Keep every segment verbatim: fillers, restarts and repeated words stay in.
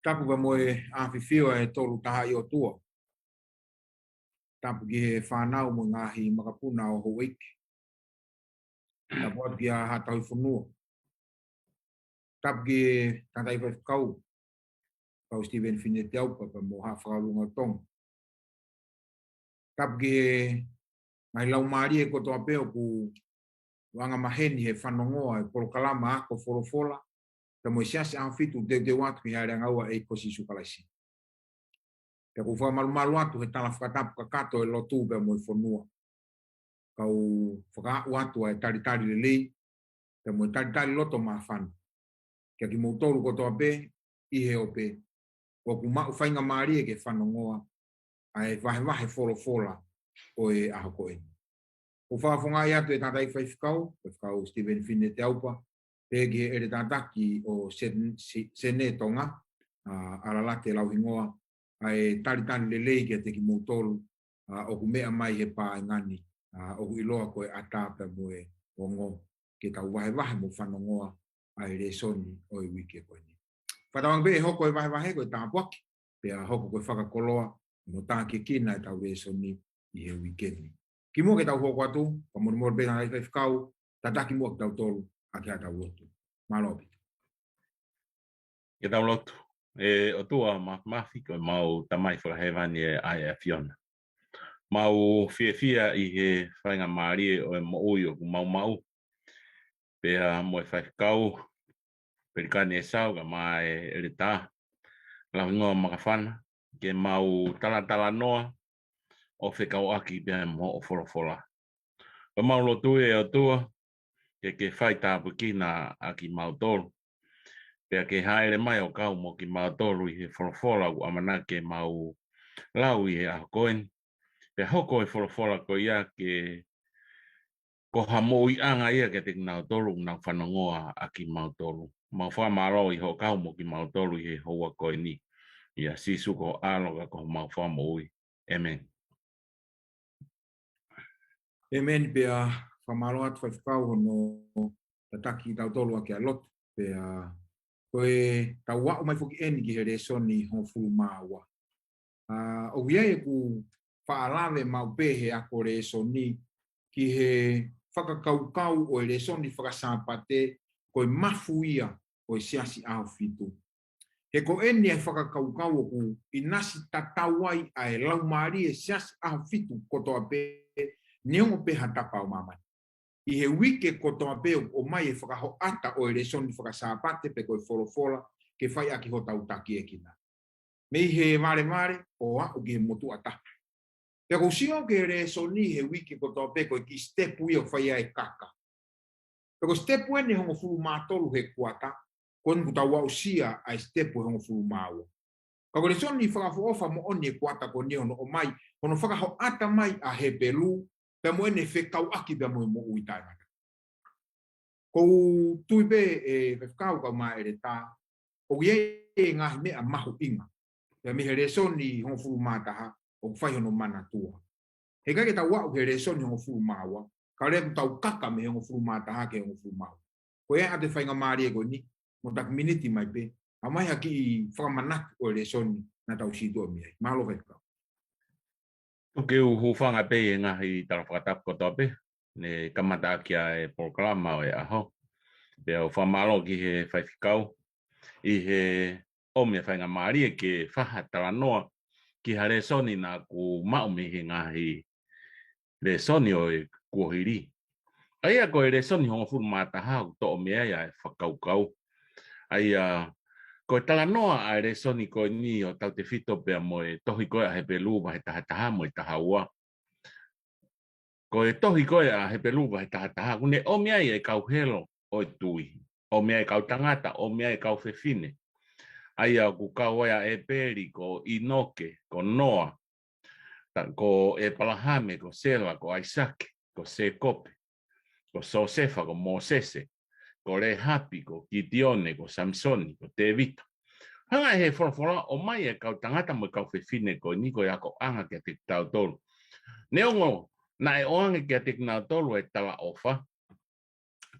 Tapu pea mo e ʻafifio ʻa e Tolu Tahaʻi ʻOtua. Tapu ki he fānau mo e ngaahi makapuna ʻo houʻeiki. Tapu atu ki he Haʻa Tauhi Fonua. Tapu ki he tangataʻi faifekau, Faifekau Steven Fineteaupa pea mo Haʻa Fakaʻulungaʻi ʻo Tonga. Tapu ki he ngaahi laumālie kotoa pē ʻoku anga maheni he fanongoa e polokalama ako folofola, pea mo e Siasi ʻAhofitu, teuteu atu ki he ʻAliʻanga ʻo e ʻEiki ko Sīsū Kalaisi. Pea ʻoku ou fakamalumalu atu he tala fakatapu kakato e lotu pea mo e fonua. Kau fakaaʻu atu ʻa e talitali lelei, pea mo e talitali loto māfana kia kimoutolu kotoa pē ʻi he ope, ʻoku maʻu faingamālie ke fanongoa ʻa e vahevahe folofola ʻo e ʻaho ko eni. ʻOku ou fakafofongaʻi atu e tangataʻi faifekau, Faifekau Steven Fineteaupa, pea ki he ʻEletā Taki ʻo Sen-, Si-, Sene Tonga, ʻa, ʻAlalate Lauhingoa, ʻa e talitali lelei kiate kimoutolu, ʻa, ʻoku meʻa mai he paenga ni, ʻa, ʻoku ʻiloa ko e ʻata pea mo e ongo, ke tau vahevahe mo fanongoa ʻa e lēsoni ʻo e uike ko eni. Fakatauange pē ʻe hoko e vahevahe ko e tāpuaki, pea hoko ko e fakakoloa mo tākiekina ʻetau lēsoni ʻi he uike ni. Kimuʻa ke tau hoko atu, fakamolemole pē tangataʻi faifekau, tataki muʻa kitautolu ʻaki haʻatau lotu. Mālō ʻaupito. Ke tau lotu. ʻE ʻOtua Māfimafi, ko ʻemau Tamai Fakahēvani ʻa e ʻAfiona. Mau fiefia ʻi he faingamālie ʻo e moʻui ʻoku mau maʻu. Pea mo e faifekau, Pelikani ʻEsau, kae ʻumaʻā e ʻEletā Lauhingoa Makafana, ke mau talatalanoa ʻo fekauʻaki pea mo hoʻo folofola. Pea mau lotu ʻe ʻOtua, ke ke fai tāpuekina ʻa kimautolu. Pea ke hāʻele mai ʻo kau mo kimautolu ʻi he folofola ʻoku ʻamanaki ke mau lau ʻi he ʻaho ko eni. Pea hoko e folofola ko ia ke ko ha moʻuiʻanga ia kiate kinautolu ʻoku nau fanongoa ʻa kimautolu. Mau fakamālō ʻi hoʻo kau mo kimautolu ʻi he houa ko eni. ʻIa Sīsū ko ho ʻAlo ka ko homau Fakamoʻui. ʻĒmeni. ʻĒmeni. Pea fakamālō atu faifekau hono tataki kitautolu ʻaki ʻa e lotu. Pea ko ʻetau aʻu mai foki eni ki he lēsoni hongofulu mā ua. ʻA, ʻoku ʻi ai ʻeku faʻa lave maʻu pē he ako lēsoni ki he fakakaukau ʻo e lēsoni fakasāpate ko e mafu ia ʻo e Siasi ʻAhofitu. He ko eni ʻa e fakakaukau ʻoku ʻinasi tatau ai ʻa e laumālie Siasi ʻAhofitu kotoa pē, neongo pē ha tapa ʻo māmani. ʻI he uike kotoa pē ʻoku ʻomai e fakahoʻata ʻo e lēsoni fakasāpate pe ko e folofola ke fai ʻaki hotau tākiekina. Mei he valevale ʻo aʻu ki he motuʻa taha. Pea ʻoku ou sio ki he lēsoni he uike kotoa pē ko e kiʻi sitepu ia ʻoku fai ai e kaka. Pea ko e sitepu eni ʻe hongofulu mā tolu he kuata, ko eni kuo tau aʻusia ʻa e sitepu ʻe hongofulu mā ua. Ka ko e lēsoni fakaʻofoʻofa moʻoni e kuata ko eni hono ʻomai, hono fakahoʻata mai ʻa Hepelū, pea mo ʻene fekauʻaki pea mo e moʻui taʻengata. ʻOku ou tui pē ʻe faifekau kae ʻumaʻā e ʻEletā, ʻoku ʻi ai e ngaahi meʻa mahuʻinga. Pea mei he lēsoni hongofulu mā taha, ʻoku fai hono manatua. He ʻikai ke tau aʻu ki he lēsoni hongofulu mā ua, ka ʻoku tau kaka mei he hongofulu mā taha ki he hongofulu mā ua. Ko ia ʻa e faingamālie ko eni, mo taki miniti mai pē, ʻomai ha kiʻi fakamanatu ʻo e lēsoni naʻa tau situʻa mei ai. Mālō faifekau. Tuku ke u hūfanga pē ʻi he ngaahi tala fakatapu kotoa pē, ne kamata ʻaki ʻa e polokalama ʻo e ʻaho. Pea u fakamālō ki he faifekau, ʻi he ʻomi e faingamālie ke fai ha talanoa ki ha lēsoni naʻa ku maʻu mei he ngaahi lēsoni ʻo e kuohili. ʻA ia ko e lēsoni hongofulu mā taha ʻoku toʻo mei ai ʻa e fakakaukau. ʻA ia ko e talanoa ʻa e lēsoni ko eni ʻo tautefito pea mo e tohi ko ē ʻa Hepelū vahe taha taha mo e taha ua. Ko e tohi ko ē ʻa Hepelū vahe taha taha, ʻoku ne ʻomi ai e kau helo ʻo e tui. ʻOmi ai e kau tangata, ʻomi ai e kau fefine. ʻA ia ʻoku kau ai ʻa ʻEpeli, ko ʻInoke, ko Noa, ta-, ko ʻEpalahame, ko Sela, ko ʻAisake, ko Sēkope, ko Siosefa, ko Mōsese, ko Lēhapi, ko Kitione, ko Samisoni, ko Tēvita. Hanga ʻe he folofola ʻo ʻomai e kau tangata mo e kau fefine ko eni ko e akoʻanga kiate kitautolu. Neongo naʻe ʻoange kiate kinautolu e talaʻofa,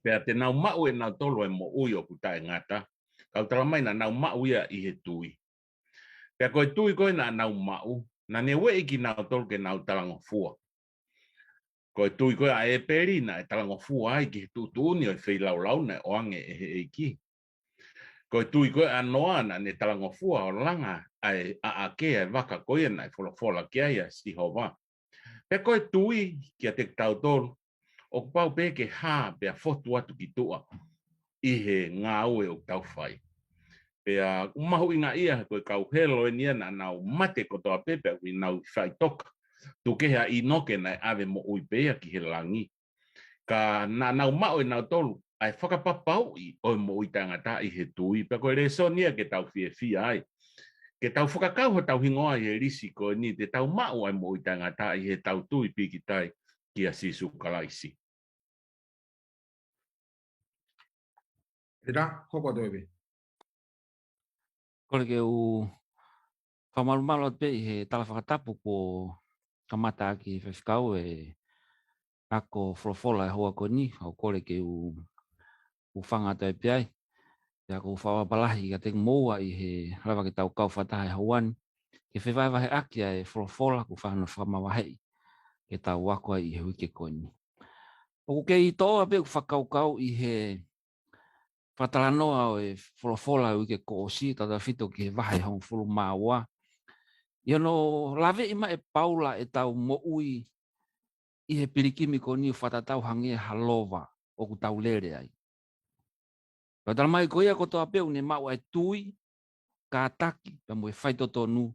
pea te nau maʻu ʻe nautolu e moʻui ʻoku taʻengata, ka ʻoku tala mai naʻa nau maʻu ia ʻi he tui. Pea ko e tui ko ē naʻa nau maʻu, naʻa ne ueʻi kinautolu ke nau talangofua. Ko e tui ko ē ʻa ʻĒpeli naʻe talangofua ai ki he tuʻutuʻuni ʻo e feilaulau naʻe ʻoange ʻe he ʻEiki. Ko e tui ko ē ʻa Noa naʻa ne talangofua ʻo langa ʻa e ʻaʻake ʻa e vaka ko ia naʻe folofola ki ai ʻa Sihova. Pea ko e tui kiate kitautolu, ʻoku pau pē ke hā pea fotu atu ki tuʻa ʻi he ngāue ʻoku tau fai. Pea ʻoku mahuʻinga ia ko e kau helo eni ia naʻa nau mate kotoa pē pea ʻoku nau faʻitoka. Tuku kehe ʻa ʻĪnoke naʻe ʻave moʻui pē ia ki he langi. Ka naʻa nau maʻu ʻe nautolu ʻa e fakapapauʻi ʻo e moʻui taʻengata ʻi he tui, pea ko e lēsoni ia ke tau fiefia ai. Ke tau fakakau hotau hingoa ʻi he lisi ko eni, te tau maʻu ʻa e moʻui taʻengata ʻi heʻetau tui pīkitai kia Sīsū Kalaisi. Pita, hoko atu ʻEpeli. Kole ke u fakamalumalu atu pē ʻi he tala fakatapu kuo kamata ʻaki ʻe he faifekau e ako folofola ʻo e houa ko eni, ʻo kole ke u, u fanga atu ai pē ai. Pea ʻoku ou fakapapau lahi kiate kimoua ʻi he lava ke tau kau fakataha he houa ni, ke fevahevaheʻaki ʻa e folofola kuo fai hono fakamavaheʻi ke tau ako ai ʻi he uike ko eni. ʻOku kei toʻoa pē ʻeku fakakaukau ʻi he fakatalanoa ʻo e folofola ʻo e uike kuo ʻosi, tautautefito ki he vahe hongofulu mā ua. ʻI hono laveʻi mai ʻe Paula ʻetau moʻui ʻi he pilikimi ko eni ʻo fakatatau hangē ha lova ʻoku tau lele ai. Pea talamai ko ia kotoa pē ʻoku ne maʻu ʻa e tui, kātaki, pea mo e faitotonu,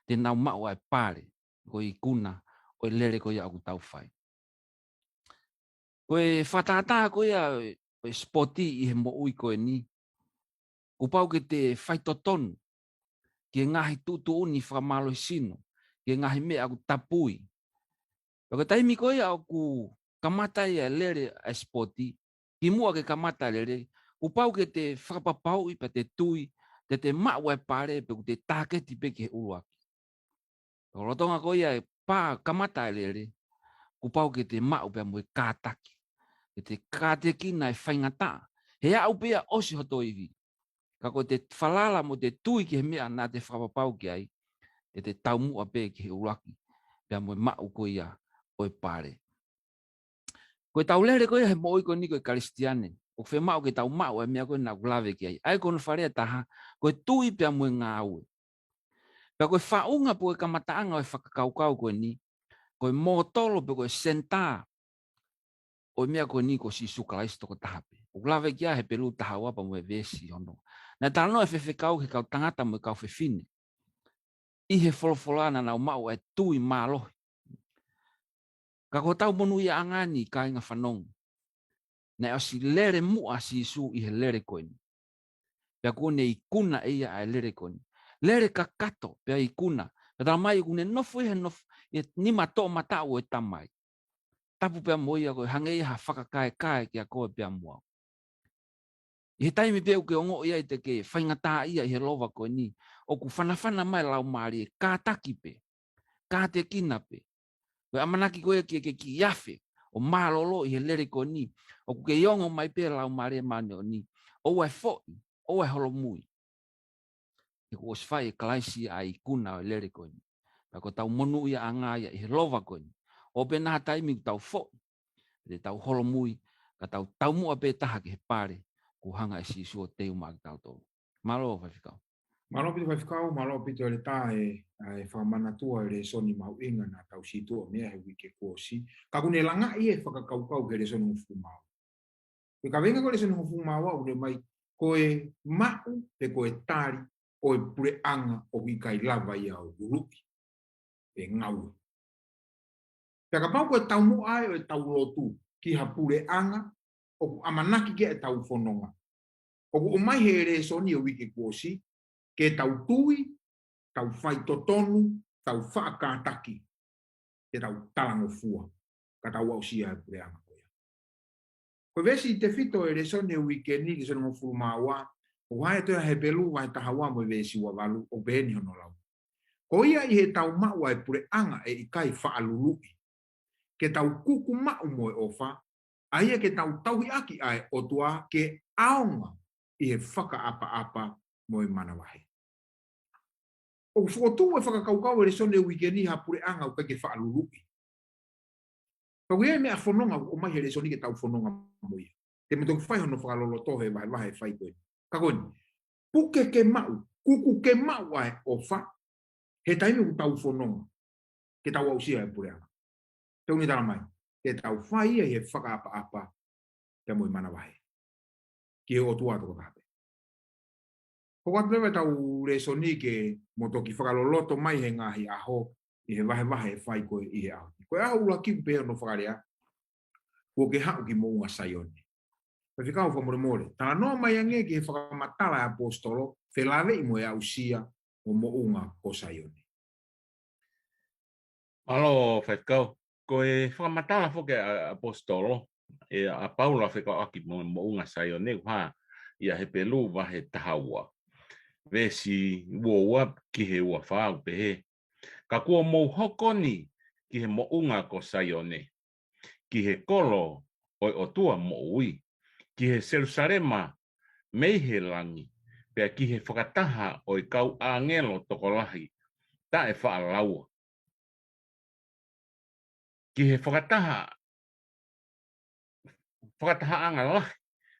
te nau maʻu ʻa e pale, ko e ikuna ʻo e lele ko ia ʻoku tau fai. Ko e fakatātā ko ia ʻo e, ʻo e sipoti ʻi he moʻui ko eni, kuo pau ke te faitotonu ki he ngaahi tuʻutuʻuni fakamālohisino, ki he ngaahi meʻa ʻoku tapui. Pea ko e taimi ko ia ʻoku kamata ai ʻa e lele ʻa e sipoti, kimuʻa ke kamata e lele, kuo pau ke te fakapapauʻi pea te tui, te te maʻu ʻa e pale pe ʻoku te tāketi pē ki he ʻuluaki. Ko e lolotonga ko ia e pā kamata e lele, kuo pau ke te maʻu pea mo e kātaki. Ke te kātekina e faingataʻa. He aʻu pē ia ʻosi hoto ivi. Ka ko e te falala mo te tui ki he meʻa naʻa te fakapapau ki ai, te te taumuʻa pē ki he ʻuluaki, pea mo e maʻu ko ia ʻo e pale. Ko ʻetau lele ko ia he moʻui ko eni ko e Kalisitiane, ʻoku fiemaʻu ke tau maʻu ʻa e meʻa ko ē naʻa ku lave ki ai. ʻA ia ko hono fakalea ʻe taha, ko e tui pea mo e ngāue. Pea ko e faʻunga pe ko e kamataʻanga ʻo e fakakaukau ko eni, ko e mōtolo pe ko e senitā ʻo e meʻa ko eni ko Sīsū Kalaisi tokotaha pē. ʻOku lave ki ai Hepelū taha ua pea mo e veesi ono. Naʻe talanoa e faifekau ki he kau tangata mo e kau fefine ʻi he folofola naʻa nau maʻu ʻa e tui mālohi. Ka ko hotau monūʻiaʻanga eni kāinga fanongo, naʻe ʻosi lele muʻa Sīsū ʻi he lele ko eni. Pea kuo ne ikuna ʻe ia ʻa e lele ko eni. Lele kakato pea ikuna. Pea talamai ʻoku ne nofo ʻi he nofo, ʻi he nima toʻomataʻu ʻo e Tamai. Tapu pea mo ia, ko e hangē ia ha fakakaekae kiate koe pea mo au. ʻI he taimi pē ʻoku ke ongoʻi ai te ke faingataʻaʻia ʻi he lova ko eni, ʻoku fanafana mai e Laumālie, kātaki pē, kātekina pē. Ko e ʻamanaki ko ia ke ke kiʻi afe ʻo mālōlō ʻi he lele ko eni, ʻoku kei ongo mai pē e Laumālie Māʻoniʻoni, ʻoua ʻe foʻi, ʻoua ʻe holomui. He kuo ʻosi fai ʻe Kalaisi ʻa e ikuna ʻo e lele ko eni. Pea ko hotau monūʻiaʻanga ia ʻi he lova ko eni. ʻO pe naʻa taimi ʻoku tau foʻi, pe te tau holomui, ka tau taumuʻa pē taha ki he pale kuo hanga ʻe Sīsū ʻo teu maʻa kitautolu. Mālō faifekau. Mālō ʻaupito faifekau, mālō ʻaupito ʻEletā e, ʻa e fakamanatua e lēsoni mahuʻinga naʻa tau situʻa mei ai he uike kuo ʻosi. Ka ʻoku ne langaʻi e fakakaukau ki he lēsoni hongofulu mā ua. Ko e kaveinga ko e lēsoni hongofulu mā ua ʻoku ne ʻomai, ko e maʻu pe ko e tali ʻo e puleʻanga ʻoku ʻikai lava ia ʻo luluʻi pe ngaue. Pea kapau ko e taumuʻa ʻa e ʻo ʻetau lotu ki ha puleʻanga ʻoku ʻamanaki ki ai ʻetau fononga, ʻoku ʻomai he lēsoni ʻo e uike kuo ʻosi, ke tau tui, tau faitotonu, tau faʻa kātaki, ke tau talangofua, ka tau aʻusia e puleʻanga ko ia. Ko e veesi tefito e lēsoni e uike ni, lēsoni hongofulu mā ua, ʻoku hā atu ia Hepelū vahe taha ua mo e veesi ua valu, ʻoku pehē ni hono lau. Ko ia ʻi heʻetau maʻu ʻa e puleʻanga ʻe ʻikai faʻa luluʻi, ke tau kuku maʻu mo e ʻofa, ʻa ia ke tau tauhi ʻaki ʻa e ʻOtua ke ʻaonga ʻi he fakaʻapaʻapa mo e manavahē. ʻOku fokotuʻu e fakakaukau e lēsoni e uike ni ha puleʻanga ʻoku ʻikai ke faʻa luluʻi. Ka ʻoku ʻi ai e meʻa fononga ʻoku ʻomai he lēsoni ke tau fononga mo ia. Te mo toki fai hono fakaloloto he vahevahe e fai ko eni. Ka ko eni, puke ke maʻu, kuku ke maʻu ʻa e ʻofa, he taimi ʻoku tau fononga ke tau aʻusia e puleʻanga. Te u ne talamai, te tau fai ia ʻi he fakaʻapaʻapa pea mo e manavahē ki he ʻOtua tokotaha pē. Ko atu leva ʻetau lēsoni ke mo toki fakaloloto mai he ngaahi ʻaho ʻi he vahevahe e fai ko ē ʻi he ʻaho ni. Ko e ʻaho ʻuluaki ʻoku pehē hono fakalea, kuo ke haʻu ki Moʻunga Saione. Faifekau fakamolemole, talanoa mai ange ki he fakamatala e ʻaposetolo, felāveʻi mo e aʻusia ʻo Moʻunga ko Saione. Mālō, Faifekau. Ko e fakamatala foki ʻa e ʻaposetolo, ʻa Paula fekauʻaki mo Moʻunga Saione, ʻoku hā ʻia Hepelū vahe taha ua, veesi ua ua ki he ua fā, ʻoku pehē: Ka kuo mou hoko ni ki he moʻunga ko Saione, ki he kolo ʻo e ʻOtua moʻui, ki he Selusalema mei he langi, pea ki he fakataha ʻo e kau ʻāngelo tokolahi taʻefaʻalaua, ki he fakataha, fakatahaʻanga lahi,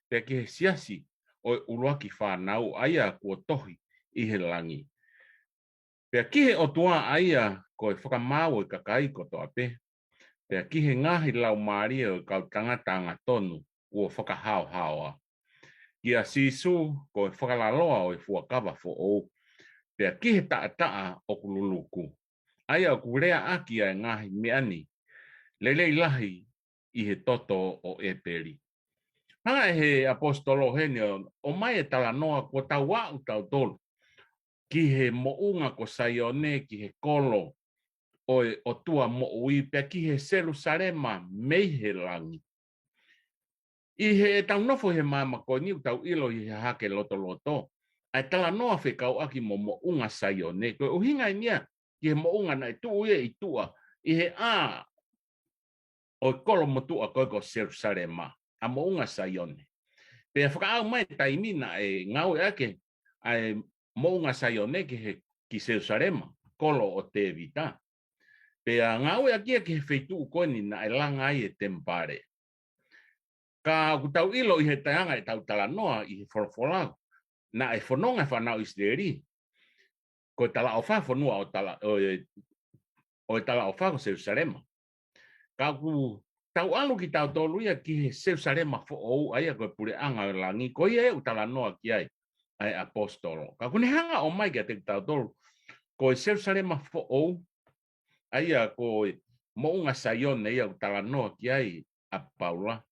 pea ki he siasi ʻo e ʻuluaki fānau, ʻa ia kuo tohi ʻi he langi. Pea ki he ʻOtua, ʻa ia ko e fakamaau ʻo e kakai kotoa pē, pea ki he ngaahi laumālie ʻo e kau tangata angatonu kuo fakahaohaoa, kia Sīsū ko e fakalaloa ʻo e fuakava foʻou, pea ki he taʻataʻa ʻoku luluku, ʻa ia ʻoku leaʻaki ʻa e ngaahi meʻa ni lelei lahi ʻi he toto ʻo ʻĒpeli. Hanga ʻe he ʻaposetolo heni ʻo ʻomai e talanoa kuo tau aʻu tautolu ki he moʻunga ko Saione, ki he kolo ʻo e ʻOtua moʻui, pea ki he Selusalema mei he langi. ʻI heʻetau nofo he māmani ko eni, ʻoku tau ʻilo ʻi he hahake lotoloto ʻa e talanoa fekauʻaki mo Moʻunga Saione, ko e ʻuhinga eni ia ki he moʻunga naʻe tuʻu ia ʻi tuʻa ʻi he ʻā ʻo e kolo motuʻa ko ē ko Selusalema, ʻa Moʻunga Saione. Pea fakaʻau mai e taimi naʻe ngāueʻaki ʻa e Moʻunga Saione ki he, ki Selusalema, kolo ʻo Tēvita. Pea ngāueʻaki ia ki he feituʻu ko eni naʻe langa ai e temipale. Ka ʻoku tau ʻilo ʻi he taimi ʻetau talanoa ʻi he folofola, naʻe fononga e fānau ʻIsileli ko e talaʻofa fonua ʻo tala-, ʻo e, ʻo e talaʻofa ko Selusalema. Ka ʻoku tau ʻalu kitautolu ia ki he Selusalema foʻou, ʻa ia ko e puleʻanga ʻo e langi, ko ia ʻoku talanoa ki ai ʻa e ʻaposetolo. Ka ʻoku ne hanga ʻo ʻomai kiate kitautolu ko e Selusalema foʻou, ʻa ia ko e Moʻunga Saione ia ʻoku talanoa ki ai ʻa Paula,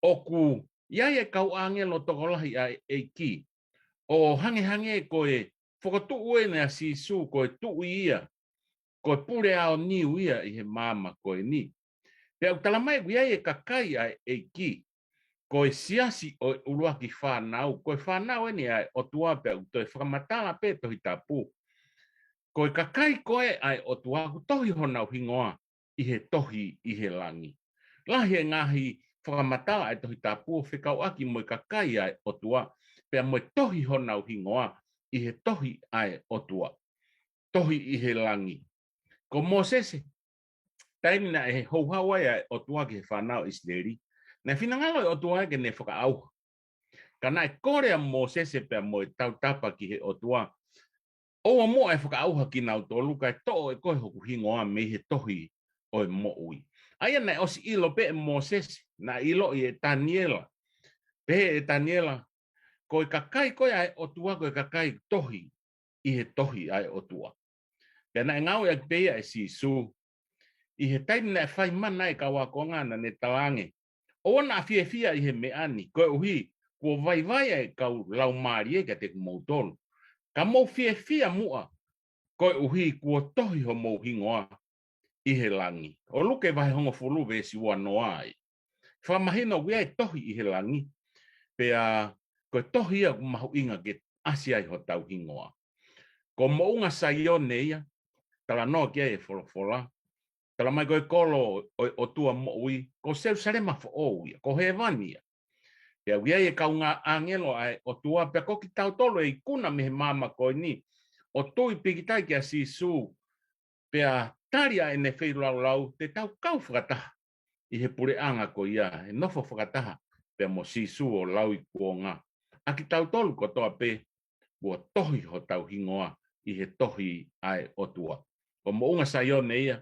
ʻoku ʻi ai e kau ʻāngelo tokolahi ʻa e ʻEiki, ʻo hangehangē ko e fokotuʻu eni ʻa Sīsū ko e tuʻi ia, ko e pule aoniu ia ʻi he māmani ko eni. Pea ʻoku talamai ʻoku ʻi ai e kakai ʻa e ʻEiki, ko e siasi ʻo e ʻuluaki fānau, ko e fānau eni ʻa e ʻOtua, pea ʻoku toe fakamatala pē Tohi Tapu, ko e kakai ko ē ʻa e ʻOtua ʻoku tohi honau hingoa ʻi he tohi ʻi he langi. Lahi e ngaahi fakamatala ʻa e Tohi Tapu ʻo fekauʻaki mo e kakai ʻa e ʻOtua, pea mo e tohi honau hingoa ʻi he tohi ʻa e ʻOtua, tohi ʻi he langi. Ko Mōsese, taimi naʻe houhau ai ʻa e ʻOtua ki he fānau ʻIsileli, naʻe finangalo e ʻOtua ke ne fakaʻauha. Ka naʻe kole ʻa Mōsese pea mo e tautapa ki he ʻOtua, ʻoua muʻa ʻe fakaʻauha kinautolu, kae toʻo ʻe koe hoku hingoa mei he tohi ʻo e moʻui. ʻA ia naʻe ʻosi ʻilo pē ʻe Mōsese, naʻe ʻiloʻi ʻe Taniela. Pehē ʻe Taniela, ko e kakai ko ē ʻa e ʻOtua, ko e kakai tohi ʻi he tohi ʻa e ʻOtua. Pea naʻe ngāueʻaki pē ia ʻe Sīsū ʻi he taimi naʻe fai mana e kau ākonga, naʻa ne talaange, ʻoua naʻa fiefia ʻi he meʻa ni, koeʻuhi kuo vaivai ʻa e kau laumālie kiate kimoutolu. Ka mou fiefia muʻa, koeʻuhi kuo tohi homou hingoa ʻi he langi. ʻO Luke vahe hongofulu veesi ua noa ai. Fakamahino ʻoku ʻi ai e tohi ʻi he langi, pea ko e tohi ia ʻoku mahuʻinga ke ʻasi ai hotau hingoa. Ko Moʻunga Saione ia, talanoa ki ai e folofola, talamai ko e kolo ʻo e ʻOtua moʻui, ko Selusalema foʻou ia, ko hēvani ia. Pea ʻoku ʻi ai e kau ngaahi ʻāngelo ʻa e ʻOtua, pea ko kitautolu ʻe ikuna mei he māmani ko eni, ʻo tui pikitai kia Sīsū, pea tali ʻa ʻene feilaulau, te tau kau fakataha ʻi he puleʻanga ko ia, he nofo fakataha pea mo Sīsū ʻo lauikuonga. ʻA kitautolu kotoa pē, kuo tohi hotau hingoa ʻi he tohi ʻa e ʻOtua. Ko Moʻunga Saione ia,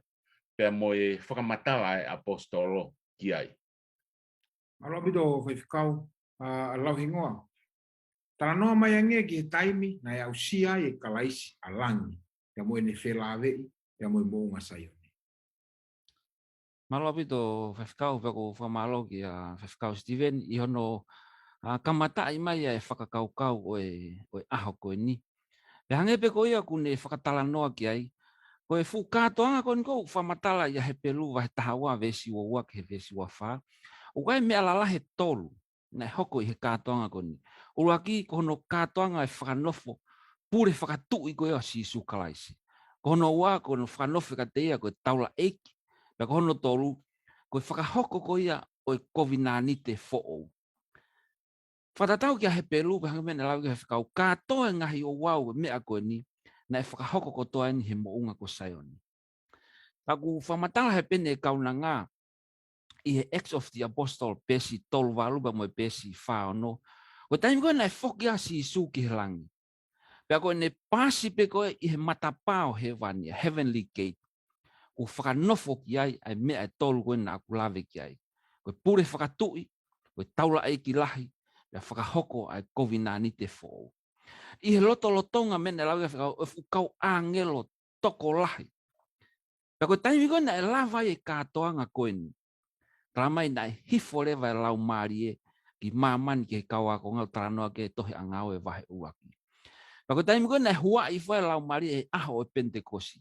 pea mo e fakamatala ʻa e ʻaposetolo ki ai. Mālō ʻaupito Faifekau, ʻa, ʻa Lauhingoa. Talanoa mai ange ki he taimi naʻe aʻusia ai ʻe Kalaisi ʻa langi, pea mo ʻene felāveʻi, pea mo e Moʻunga Saione. Mālō ʻaupito Faifekau, pea ʻoku ou fakamālō kia Faifekau Steven, ʻi hono, ʻa, kamataʻi mai ʻa e fakakaukau ʻo e, ʻo e ʻaho ko eni. Pea hangē pē ko ia ʻoku ne fakatalanoa ki ai, ko e fuʻu kātoanga ko eni ʻoku fakamatala ʻia Hepelū vahe taha ua veesi ua ua ki he veesi ua fā. ʻOku ʻi ai e meʻa lalahi ʻe tolu naʻe hoko ʻi he kātoanga ko eni. ʻUluaki, ko hono kātoanga e fakanofo pule fakatuʻi ko ia ʻo Sīsū Kalaisi. Ko hono ua, ko hono fakanofo kiate ia ko e taulaʻeiki. Pea ko hono tolu, ko e fakahoko ko ia ʻo e kovinānite foʻou. Fakatatau kia Hepelū, pea hangē ko e meʻa naʻe lau ki ai ʻe he Faifekau, kātoa e ngaahi ouau e meʻa ko eni, naʻe fakahoko kotoa eni he moʻunga ko Saione. Ka ʻoku fakamatala he pene ʻa e kaunanga, ʻi he Acts of the Apostle, peesi tolu valu pea mo e peesi fā ono. Ko e taimi ko ē naʻe foki ai ʻa Sīsū ki he langi, pea ko ʻene paasi pē ko ē ʻi he matapā ʻo hēvani, ʻa e heavenly gate, kuo fakanofo ki ai ʻa e meʻa ʻe tolu ko ē naʻa ku lave ki ai. Ko e pule fakatuʻi, ko e taulaʻeiki lahi, pea fakahoko ʻa e kovinānite foʻou. ʻI he lotolotonga, meʻa naʻe lau ki ai ʻe he Faifekau, ʻo e fuʻu kau ʻāngelo tokolahi. Pea ko e taimi ko ē naʻe lava ai e kātoanga ko eni, tala mai naʻe hifo leva e Laumālie ki māmani ki he kau ākonga, ʻoku talanoa ki ai e tohi ʻa Ngāue vahe ʻuluaki. Pea ko e taimi ko ē naʻe huaʻi hifo ai e Laumālie he ʻaho ʻo e Penitekosi,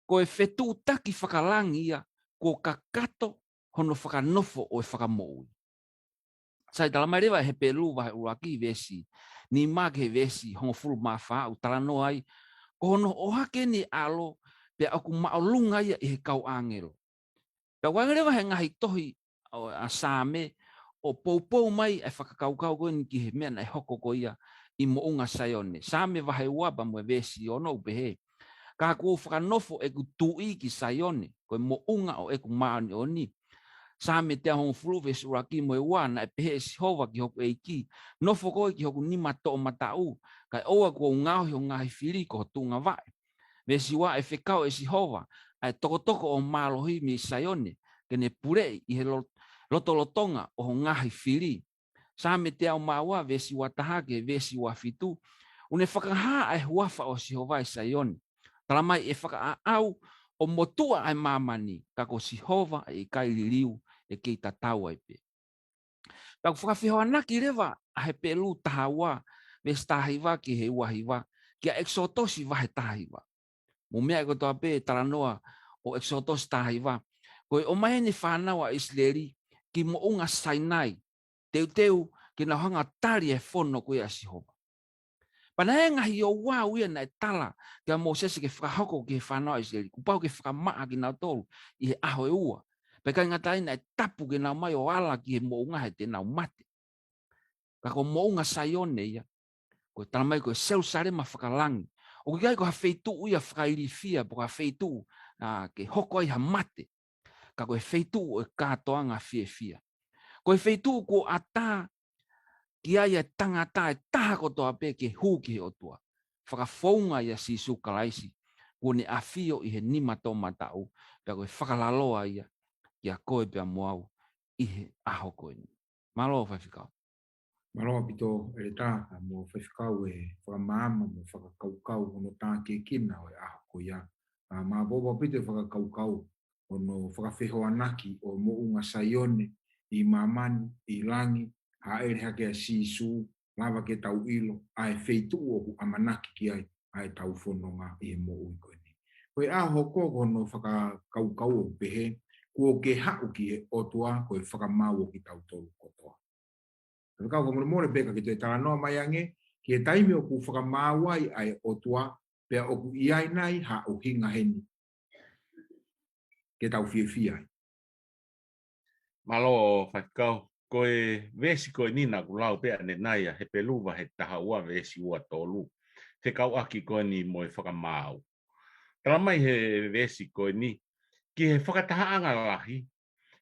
ko e fetuʻutaki fakalangi ia kuo kakato hono fakanofo ʻo e Fakamoʻui. Sai, tala mai leva ʻe Hepelū vahe ʻuluaki veesi nima ki he veesi hongofulu mā fā, ʻoku talanoa ai, ko hono ʻohake eni e ʻAlo, pea ʻoku māʻolunga ia ʻi he kau ʻāngelo. Pea ʻoku ʻi ai leva he ngaahi tohi ʻo, ʻa Saame, ʻo poupou mai e fakakaukau ko eni ki he meʻa naʻe hoko ko ia ʻi Moʻunga Saione. Saame vahe ua pea mo e veesi ono ʻoku pehē: Ka kuo u fakanofo ʻeku tuʻi ki Saione, ko e moʻunga ʻo ʻeku māʻoniʻoni. Saame teau hongofulu veesi ʻuluaki mo e ua, naʻe pehē ʻe Sihova ki hoku ʻEiki: Nofo koe ki hoku nima toʻomataʻu, kae ʻoua kuo u ngaohi ho ngaahi fili ko ho tuʻunga vaʻe. Veesi ua, ʻe fekau ʻe Sihova ʻa e tokotoko ʻo e mālohi mei Saione, ke ne puleʻi ʻi he lo-, lotolotonga ʻo ho ngaahi fili. Saame teau mā ua, veesi ua taha ki he veesi ua fitu, ʻoku ne fakahā ʻa e huafa ʻo Sihova ʻi Saione. Tala mai ʻe fakaʻaʻau ʻo motuʻa ʻa e māmani, ka ko Sihova ʻe ʻikai liliu, ʻe kei tatau ai pē. Pea ʻoku fakafehoanaki leva ʻa Hepelū taha ua, veesi taha hiva ki he ua hiva, kia ʻEkisotosi vahe taha hiva. Mou meaʻi kotoa pē e talanoa ʻo ʻEkisotosi taha hiva. Ko e ʻomai eni e fānau ʻa ʻIsileli ki Moʻunga Sainai, teuteu ke nau hanga ʻo tali e fono ko ia ʻa Sihova. Pea naʻe ʻi ai e ngaahi ouau ia naʻe tala kia Mōsese ke fakahoko ki he fānau ʻa ʻIsileli. Kuo pau ke fakamaʻa kinautolu ʻi he ʻaho ʻe ua. Pea ʻikai ngata ai, naʻe tapu ke nau ō mai ʻo ala ki he moʻunga he te nau mate. Ka ko Moʻunga Saione ia, ko e tala mai ko e Selusalema fakalangi. ʻOku ʻikai ko ha feituʻu ia fakailifia, pe ko ha feituʻu, ʻa, ke hoko ai ha mate. Ka ko e feituʻu ʻo e kātoanga fiefia. Ko e feituʻu kuo ʻatā ki ai e tangata ʻe taha kotoa pē ke hū ki he ʻOtua. Fakafounga ʻia Sīsū Kalaisi, kuo ne ʻafio ʻi he nima toʻomataʻu, pea ko e fakalaloa ia kia koe pea mo au ʻi he ʻaho ko eni. Mālō Faifekau. Mālō ʻaupito ʻEletā, ʻa, mo Faifekau e fakamaama mo fakakaukau hono tākiekina ʻo e ʻaho ko ia. ʻA, mālō ʻaupito e fakakaukau hono fakafehoanaki ʻo Moʻunga Saione ʻi māmani, ʻi langi, hāʻele hake ʻa Sīsū, lava ke tau ʻilo ʻa e feituʻu ʻoku ʻamanaki ki ai ʻa ʻetau fononga ʻi he moʻui ko eni. Ko e ʻaho ko ē ko hono fakakaukau ʻoku pehē, kuo ke haʻu ki he ʻOtua ko e fakamaau ʻo kitautolu kotoa. Faifekau, fakamolemole pē ka ke toe talanoa mai ange ki he taimi ʻoku fakamaau ai ʻa e ʻOtua, pea ʻoku ʻi ai nai ha ʻuhinga heni ke tau fiefia ai. Mālō Faifekau, ko e veesi ko eni naʻa ku lau pē ʻanenai, ʻa Hepelū vahe taha ua veesi ua tolu. fekauʻaki ko eni mo e fakamaau. Tala mai he veesi ko eni, ki he fakatahaʻanga lahi,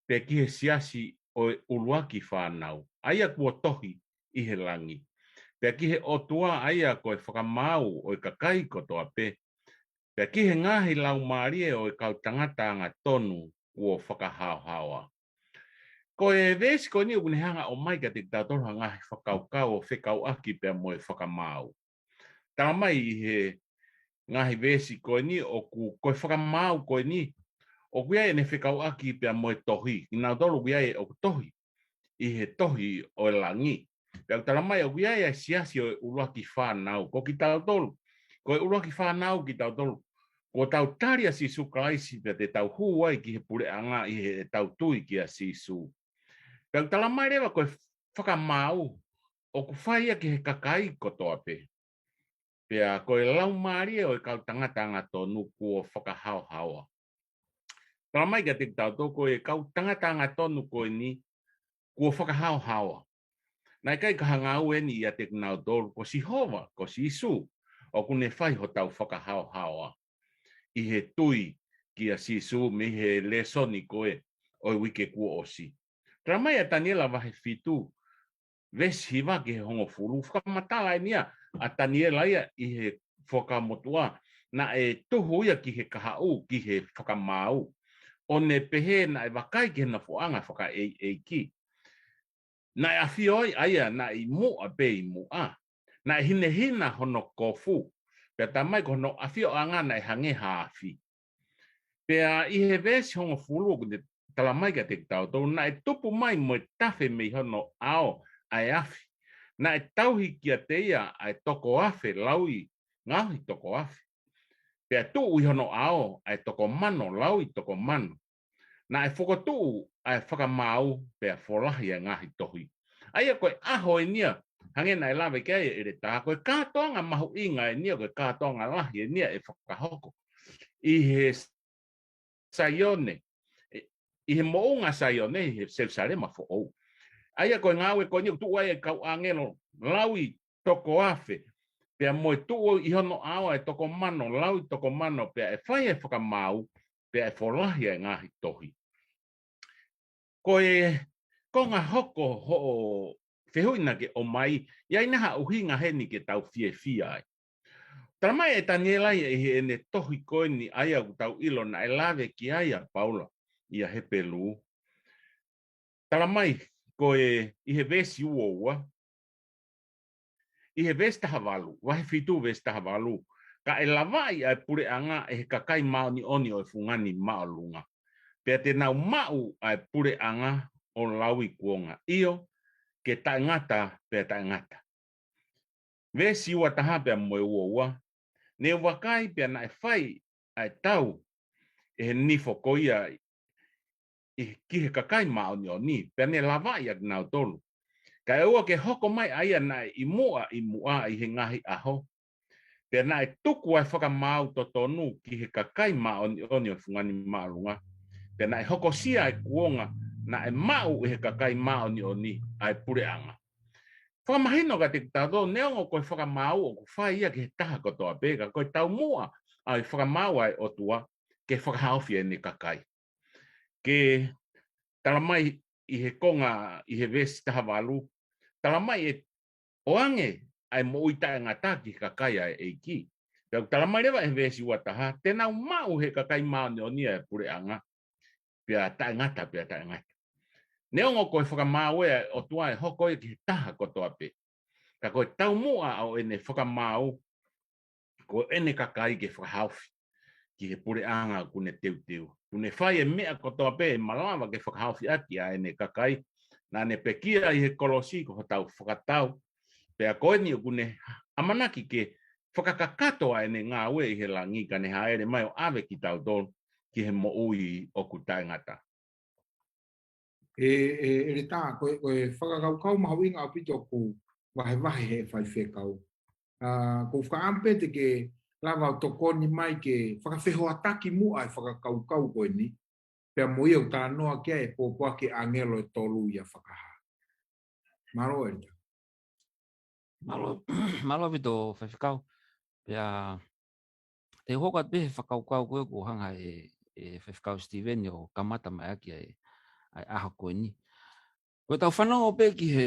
pea ki he siasi ʻo e ʻuluaki fānau, ʻa ia kuo tohi ʻi he langi. Pea ki he ʻOtua ʻa ia ko e fakamaau ʻo e kakai kotoa pē, pea ki he ngaahi laumālie ʻo e kau tangata angatonu kuo fakahaohaoa. Ko e veesi ko eni ʻoku ne hanga ʻo ʻomai kiate kitautolu ha ngaahi fakakaukau ʻo fekauʻaki pea mo e fakamaau. Tala mai ʻi he ngaahi veesi ko eni ʻoku, ko e fakamaau ko eni, ʻoku ʻi ai ʻene fekauʻaki pea mo e tohi, kinautolu ʻoku ʻi ai ʻoku tohi ʻi he tohi ʻo e langi. Pea ʻoku tala mai ʻoku ʻi ai ʻa e siasi ʻo e ʻuluaki fānau, ko kitautolu. Ko e ʻuluaki fānau kitautolu. Kuo tau tali ʻa Sīsū Kalaisi pea te tau hū ai ki he puleʻanga ʻi heʻetau tui kia Sīsū. Pea ʻoku tala mai leva ko e fakamaau ʻoku fai ia ki he kakai kotoa pē. Pea ko e laumālie ʻo e kau tangata angatonu kuo fakahaohaoa. Tala mai kiate kitautolu ko e kau tangata angatonu ko eni kuo fakahaohaoa. Naʻe ʻikai ko ha ngāue eni ʻiate kinautolu, ko Sihova, ko Sīsū, ʻoku ne fai hotau fakahaohaoa. ʻI he tui kia Sīsū mei he lēsoni ko ē ʻo e uike kuo ʻosi. Tala mai ʻa Taniela vahe fitu, veesi hiva ki he hongofulu, fakamatala eni ia ʻa Taniela ia ʻi he Fuakava Motuʻa, naʻe tuhu ia ki he kahaʻu, ki he fakamaau. ʻO ne pehē naʻe vakai ki he nofoʻanga fakaʻeiʻeiki. Naʻe ʻafio ai ʻa ia naʻe ʻi muʻa pē ʻi muʻa. Naʻe hinehina hono kofu. Pea tala mai ko hono ʻafioʻanga naʻe hangē ha afi. Pea ʻi he veesi hongofulu ʻoku ne tala mai kiate kitautolu, naʻe tupu mai mo e tafe mei hono ʻao ʻa e afi. Naʻe tauhi kiate ia ʻa e toko afe laui ngaohi toko afe. Pea tuʻu ʻi hono ʻao ʻa e toko mano laui toko mano. Naʻe fokotuʻu ʻa e fakamaau pea folahi ʻa e ngaahi tohi. ʻA ia ko e ʻaho eni ia, hangē naʻe lave ki ai ʻEletā, ko e kātoanga mahuʻinga eni ia, ko e kātoanga lahi eni ia ʻe fakahoko ʻi he Saione, ʻi he moʻunga Saione, ʻi he Selusalema foʻou. ʻA ia ko e ngāue ko eni ʻoku tuʻu ai e kau ʻāngelo laui toko afe, pea mo e tuʻu ʻi hono ʻao ʻa e toko mano laui toko mano, pea ʻe fai e fakamaau, pea ʻe folahi ʻa e ngaahi tohi. Ko e konga hoko hoʻo fehuʻi naʻa ke ʻomai, ʻi ai nai ha ʻuhinga heni ke tau fiefia ai? Tala mai ʻe Taniela ia ʻi heʻene tohi ko eni ʻa ia ʻoku tau ʻilo naʻe lave ki ai ʻa Paula ʻia Hepelū. Tala mai ko e ʻi he veesi ua ua, ʻi he veesi taha valu, vahe fitu veesi taha valu, ka ʻe lavaʻi ʻa e puleʻanga ʻe he kakai māʻoniʻoni ʻo e fungani māʻolunga. Pea te nau maʻu ʻa e puleʻanga ʻo lauikuonga, ʻio, ke taʻengata pea taʻengata. Veesi ua taha pea mo e ua ua, ne u vakai pea naʻe fai ʻa e tau ʻe he nifo ko ia ʻi, ki he kakai māʻoniʻoni, pea ne lavaʻi ʻa kinautolu. Kae ʻoua ke hoko mai ʻa ia naʻe ʻi muʻa ʻi muʻa ʻi he ngaahi ʻaho. Pea naʻe tuku ʻa e fakamaau totonu ki he kakai māʻoniʻoni ʻo e fungani māʻolunga. Pea naʻe hokosia ʻa e kuonga naʻe maʻu ʻe he kakai māʻoniʻoni ʻa e puleʻanga. Fakamahino kiate kitautolu, neongo ko e fakamaau ʻoku fai ia ki he taha kotoa pē, ka ko e taumuʻa ʻa e fakamaau ʻa e ʻOtua ke fakahaofi ʻene kakai. Ke tala mai ʻi he konga, ʻi he veesi taha valu, tala mai ʻe ʻoange ʻa e moʻui taʻengata ki he kakai ʻa e ʻEiki. Pea ʻoku tala mai leva ʻe he veesi ua taha, te nau maʻu ʻe he kakai māʻoniʻoni ʻa e puleʻanga, pea taʻengata, pea taʻengata. Neongo ko e fakamaau ʻa e ʻOtua ʻe hoko ia ki he taha kotoa pē, ka ko e taumuʻa ʻo ʻene fakamaau, ko ʻene kakai ke fakahaofi ki he puleʻanga ʻoku ne teuteu. ʻOku ne fai e meʻa kotoa pē ʻe malava ke fakahaofi ʻaki ʻa ʻene kakai. Naʻa ne pekia ʻi he kolosi ko hotau fakatau. Pea ko eni ʻoku ne ʻamanaki ke fakakakato ʻa ʻene ngāue ʻi he langi ka ne hāʻele mai ʻo ʻave kitautolu ki he moʻui ʻoku taʻengata. ʻE, ʻe, ʻEletā, ko e, ko e fakakaukau mahuʻinga ʻaupito ʻoku vahevahe ʻe he faifekau. ʻA, ʻoku ou fakaʻamu pē te ke lava ʻo tokoni mai ke fakafehoanaki muʻa e fakakaukau ko eni, pea mo ia ʻoku talanoa ki ai e pōpoaki ʻa e ʻāngelo ʻe tolu ʻia Fakahā. Mālō, ʻEletā. Mālō, mālō ʻaupito, faifekau. Pea te u hoko atu pē he fakakaukau ko ē kuo hanga ʻe, ʻe Faifekau Sitīveni ʻo kamata mai ʻaki ʻa e, ʻa e ʻaho ko eni. Ko ʻetau fanongo pē ki he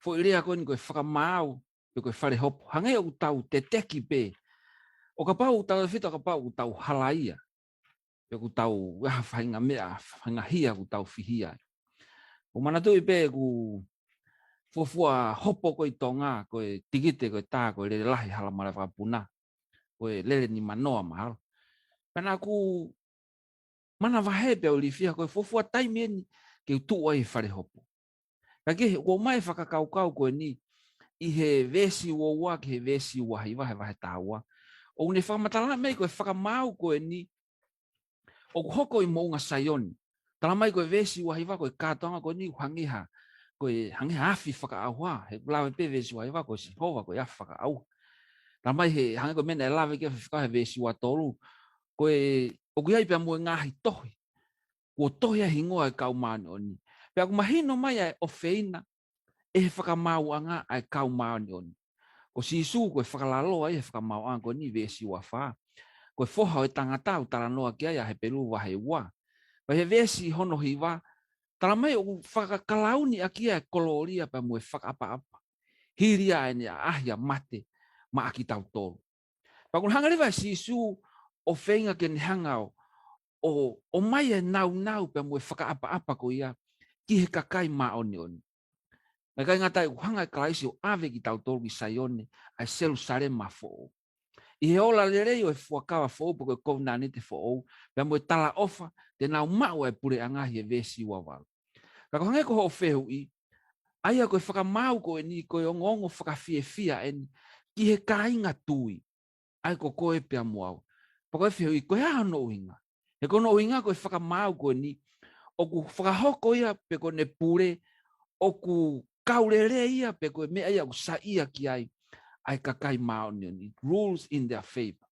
foʻi lea ko eni ko e fakamaau, pe ko e fale hopo. Hangē ʻoku tau teteki pē. ʻO kapau ʻoku tau fita, ʻo kapau ʻoku tau halaia. Pe ʻoku tau ʻi ai ha faʻahinga meʻa, faʻahinga hia ʻoku tau fihia ai. ʻOku ou manatuʻi pē ʻeku fuofua hopo ko ē ʻi Tonga, ko e tikite ko e tā, ko e Lele Lahi Halamālie Vakapuna. Ko e lele nimanoa mahalo. Pea naʻá ku manavahē pea u ilifia ko e fuofua taimi eni ke u tuʻu ai he fale hopo. Ka ke, ʻoku ʻomai e fakakaukau ko eni ʻi he veesi ua ua ki he veesi ua hiva he vahe taha ua. ʻOku ne fakamatala mai ko e fakamaau ko eni ʻoku hoko ʻi Moʻunga Saione. Tala mai ko e veesi ua hiva ko e kātoanga ko eni ʻoku hangē ha, ko e hangē ha afi fakaʻauha. He ʻoku lave pē veesi ua hiva ko Sihova ko e afi fakaʻauha. Tala mai he hangē ko e meʻa naʻe lave ki ai Faifekau he veesi ua tolu. Ko e, ʻoku ʻi ai pea mo e ngaahi tohi. Kuo tohi ai e hingoa ʻo e kau māʻoniʻoni. Pea ʻoku mahino mai ʻa e ʻofeina ʻe he fakamaauʻanga ʻa e kau māʻoniʻoni. Ko Sīsū ko e fakalaloa ia he fakamaauʻanga ko eni veesi ua fā. Ko e foha ʻo e tangata ʻoku talanoa ki ai ʻa Hepelū vahe ua. Pea he veesi hono hiva, tala mai ʻoku fakakalauni ʻaki ia e kolōlia pea mo e fakaʻapaʻapa. Hili ia ʻene ʻaʻahi ʻa mate maʻa kitautolu. Pea ʻoku ne hanga leva ʻe Sīsū ʻo feinga ke ne hanga ʻo, ʻo, ʻomai e nāunau pea mo e fakaʻapaʻapa ko ia ki he kakai māʻoniʻoni. Naʻe ʻikai ngata ai, ʻoku hanga ʻe Kalaisi ʻo ʻave kitautolu ki Saione, ʻa e Selūsalema foʻou. ʻI he ola lelei ʻo e fuakava foʻou pe ko e kovinānite foʻou, pea mo e talaʻofa te nau maʻu ʻa e puleʻanga ʻi he veesi ua valu. Ka ko e hangē ko hoʻo fehuʻi, ʻa ia ko e fakamaau ko eni, ko e ongoongo fakafiefia eni ki he kāinga tui. ʻA ia ko koe pea mo au. Pea ko e fehuʻi, ko e hā hono ʻuhinga? He ko hono ʻuhinga ko e fakamaau ko eni, ʻoku fakahoko ia pe ko ʻene pule, ʻoku kau lelei ia pe ko e meʻa ia ʻoku saiʻia ki ai ʻa e kakai māʻoniʻoni. It rules in their favor.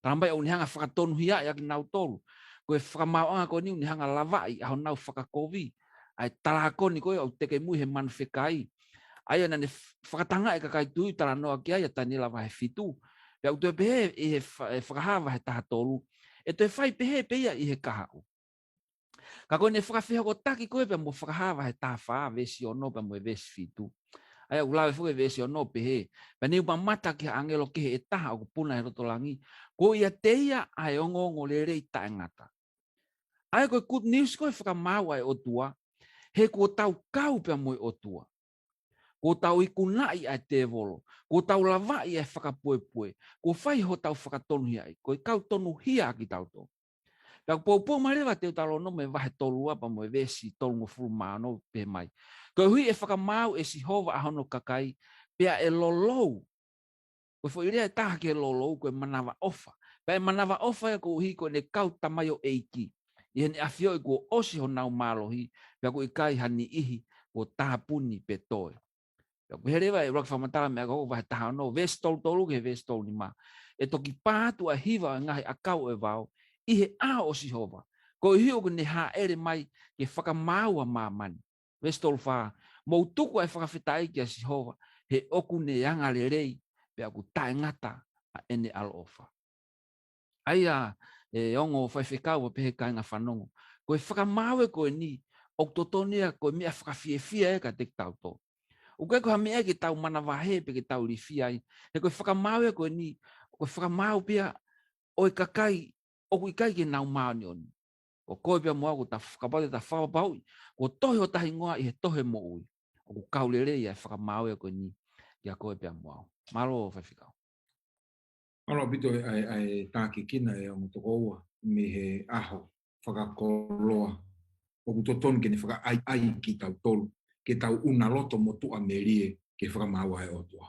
Tala mai ʻoku ne hanga ʻo fakatonuhiaʻi ʻa kinautolu. Ko e fakamaauʻanga ko eni ʻoku ne hanga ʻo lavaʻi ʻa honau fakakovi. ʻA e talākoni ko ē ʻoku tekemui he manu fekai. ʻA ia naʻá ne f-, fakatangaʻi e kakai tui, talanoa ki ai ʻa Taniela vahe fitu. Pea ʻoku toe pehē ʻi he fa-, ʻe Fakahā vahe taha tolu, ʻe toe fai pehē pē ia ʻi he kahaʻu. Ka ko ʻene fakafehokotaki ko ē pea mo Fakahā vahe taha fā, veesi ono pea mo e veesi fitu. ʻA ia ʻoku lave foki e veesi ono ʻo pehē, pea ne u mamata ki ha ʻāngelo kehe ʻe taha ʻoku puna he loto langi, ko ia ʻiate ia ʻa e ongoongo lelei taʻengata. ʻA ia ko e good news ko e fakamaau ʻa e ʻOtua, he kuo tau kau pea mo e ʻOtua. Kuo tau ikunaʻi ʻa e tēvolo, kuo tau lavaʻi ʻa e fakapuepue, kuo fai hotau fakatonuhiaʻi, ko e kau tonuhia ʻa kitautolu. Pea ʻoku poupou mai leva Teutalōnome vahe tolu ua pea mo e veesi tolungofulu mā ono ʻo pehē mai, koeʻuhi ʻe fakamaau ʻe Sihova ʻa hono kakai, pea ʻe lolou. Ko e foʻi lea ʻe taha ki he lolou, ko e manavaʻofa. Pea ʻe manavaʻofa ia koeʻuhi ko ʻene kau tamaioʻeiki, ʻi heʻene ʻafioʻi kuo ʻosi honau mālohi, pea ʻoku ʻikai ha niʻihi kuo tāpuni pe toe. Pea ʻoku pehē leva ʻe ʻUluaki Fakamatala Meʻa Hokohoko vahe taha ono, veesi tolu tolu ki he veesi tolu nima, ʻe toki pā atu ʻa e hiva ʻo e ngaahi ʻakau ʻo e vao ʻi he ʻao ʻo Sihova, koeʻuhi ʻoku ne hāʻele mai ke fakamaau ʻa māmani. Veesi tolu fā, mou tuku ʻa e fakafetaʻi kia Sihova, he ʻoku ne angalelei, pea ʻoku taʻengata ʻa ʻene ʻaloʻofa. ʻA ia, ʻe ongo faifekau, ʻa pehē kāinga fanongo, ko e fakamaau ē ko eni, ʻoku totonu ia ko e meʻa fakafiefia ē kiate kitautolu. ʻOku ʻikai ko ha meʻa ke tau manavahē pe ke tau ilifia ai, he ko e fakamaau ē ko eni, ko e fakamaau pē ia ʻo e kakai ʻoku ʻikai ke nau māʻoniʻoni. Ko koe pea mo au, ko ta fakapau te ta fakapapauʻi kuo tohi hota hingoa ʻi he tohi moʻui, ʻoku kau lelei ʻa e fakamaau ē ko eni kia koe pea mo au. Mālō faifekau. Mālō ʻaupito ʻa e, ʻa e tākiekina ʻe ongo tokoua mei he ʻaho fakakoloa ʻoku totonu ke ne fakaʻaiʻai kitautolu ke tau ʻuna loto mo tuʻamelie ki he fakamaau ʻa e ʻOtua.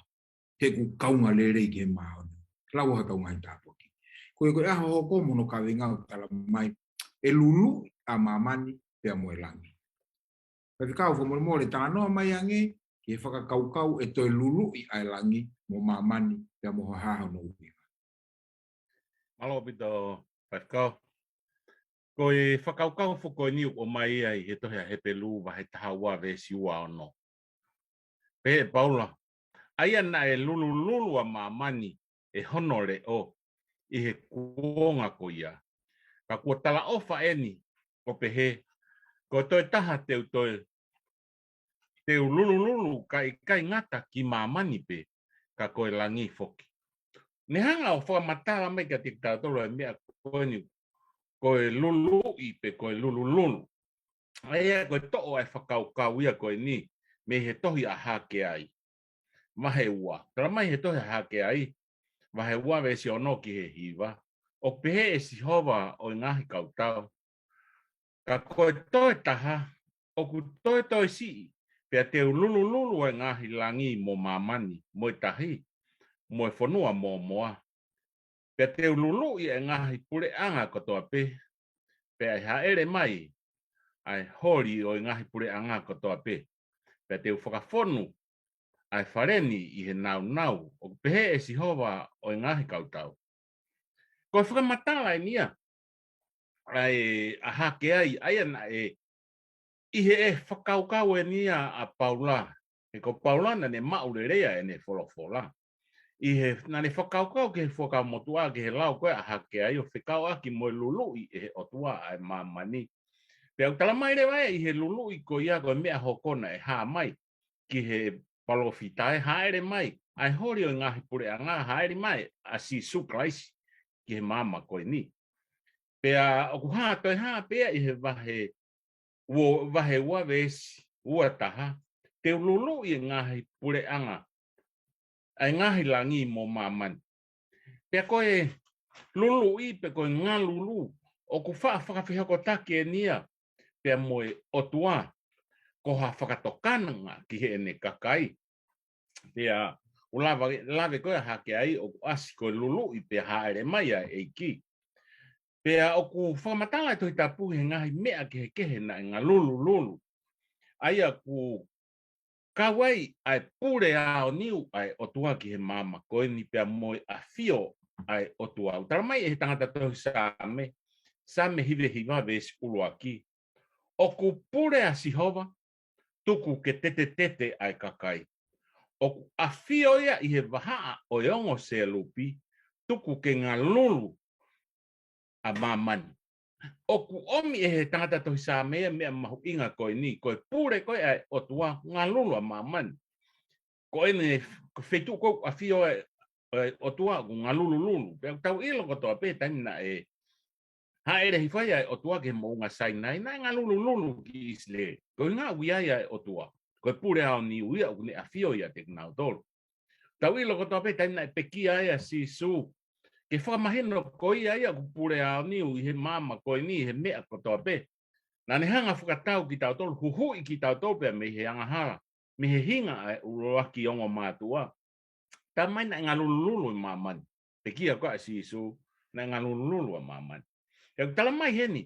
He ʻoku kaunga lelei ki he māʻoniʻoni. Lau ʻa e kau ngaahi tāpuaki. Ko e, ko e ʻaho hoko mo hono kaveinga ʻoku tala mai, ʻe luluʻi ʻa māmani pea mo e langi. Faifekau, fakamolemole, talanoa mai ange ki he fakakaukau ʻe toe luluʻi ʻa e langi mo māmani pea mo ha hā hono ʻuhinga. Mālō ʻaupito, faifekau. Ko e fakakaukau foki ko eni ʻoku ʻomai ia ʻi he tohi ʻa Hepelū vahe taha ua veesi ua ono. Pehē ʻe Paula, ʻa ia naʻe lulululu ʻa māmani, ʻe hono leʻo ʻi he kuonga ko ia. Ka kuo talaʻofa eni ʻo pehē, ko e toe taha te u toe te u lulululu ka ʻikai ngata ki māmani pē, ka ko e langi foki. Ne hanga ʻo fakamatala mai kiate kitautolu e meʻa ko eni, ko e luluʻi pe ko e lulululu. ʻA ia ko e toʻo ʻa e fakakaukau ia ko eni mei he tohi ʻa Hakeai. Vahe ua. Tala mai he tohi ʻa Hakeai, vahe ua veesi ono ki he hiva. ʻOku pehē ʻe Sihova ʻo e ngaahi kautau, ka ko e toe taha, ʻoku toe toe siʻi, pea te u lulululu ʻa e ngaahi langi mo māmani, mo e tahi, mo e fonua mōmoa. Pea te u luluʻi ʻa e ngaahi puleʻanga kotoa pē, pea ʻe hāʻele mai ʻa e holi ʻo e ngaahi puleʻanga kotoa pē. Pea te u fakafonu ʻa e fale ni ʻi he nāunau, ʻoku pehē ʻe Sihova ʻo e ngaahi kautau. Ko e fakamatala eni ia ʻa e ʻa Hakeai, ʻa ia naʻe ʻi he ʻe fakakaukau eni ia ʻa Paula. He ko Paula naʻa ne maʻu lelei ʻa ʻene folofola. ʻI he naʻa ne fakakaukau ki he Fuakava Motuʻa, ki he lau ko ē ʻa Hakeai ʻo fekauʻaki mo e luluʻi ʻe he ʻOtua ʻa e māmani. Pea ʻoku tala mai leva ʻi he luluʻi ko ia ko e meʻa hoko naʻe hā mai ki he palōfita ʻe hāʻele mai ʻa e holi ʻo e ngaahi puleʻanga, hāʻele mai ʻa Sīsū Kalaisi ki he māmani ko eni. Pea ʻoku hā toe hā pē ia ʻi he vahe ua, vahe ua veesi ua taha, te u luluʻi e ngaahi puleʻanga, ʻa e ngaahi langi mo māmani. Pea ko e luluʻi pe ko e ngalulu, ʻoku faʻa fakafehokotaki eni ia pea mo e ʻOtua, ko ha fakatokanga ki heʻene kakai. Pea ʻoku lava, lave ko ē ʻa Hakeai ʻoku ʻasi ko e luluʻi pea hāʻele mai ʻa e ʻEiki. Pea ʻoku fakamatala e Tohi Tapu he ngaahi meʻa kehekehe naʻe ngalulululu. ʻA ia ʻoku kau ai ʻa e pule aoniu ʻa e ʻOtua ki he māmani ko eni pea mo e ʻafio ʻa e ʻOtua. ʻOku tala mai ʻe he tangata tohi Saame, Saame hiva hiva veesi ʻuluaki. ʻOku pule ʻa Sihova, tuku ke tetetete ʻa e kakai. ʻOku ʻafio ia ʻi he vahaʻa ʻo e ongo selupi, tuku ke ngalulu ʻa māmani. ʻOku ʻomi ʻe he tangata tohi Saame ia meʻa mahuʻinga ko eni, ko e pule ko ē ʻa e ʻOtua ngalulu ʻa māmani. Ko eni ko e feituʻu ko ē ʻafio ʻa e, ʻa e ʻOtua ʻoku ngalulululu. Pea ʻoku tau ʻilo kotoa pē taimi naʻe hāʻele hifo ai ʻa e ʻOtua ki he moʻunga Sainai, naʻe ngalulululu ki ʻIsileli. Ko e ʻuhinga ʻoku ʻi ai ʻa e ʻOtua. Ko e pule aoniu ia ʻoku ne ʻafio ʻiate kinautolu. Tau ʻilo kotoa pē taimi naʻe pekia ai ʻa Sīsū, ke fakamahino ko ia ia ʻoku pule aoniu ʻi he māmani ko eni he meʻa kotoa pē. Naʻa ne hanga fakatau kitautolu, huhuʻi kitautolu pea mei he angahala, mei he hinga ʻa e ʻuluaki ongo mātuʻa. Tala mai naʻe ngalulululu ʻa māmani. Pekia ko ē ʻa Sīsū, naʻe ngalulululu ʻa māmani. He ʻoku tala mai heni,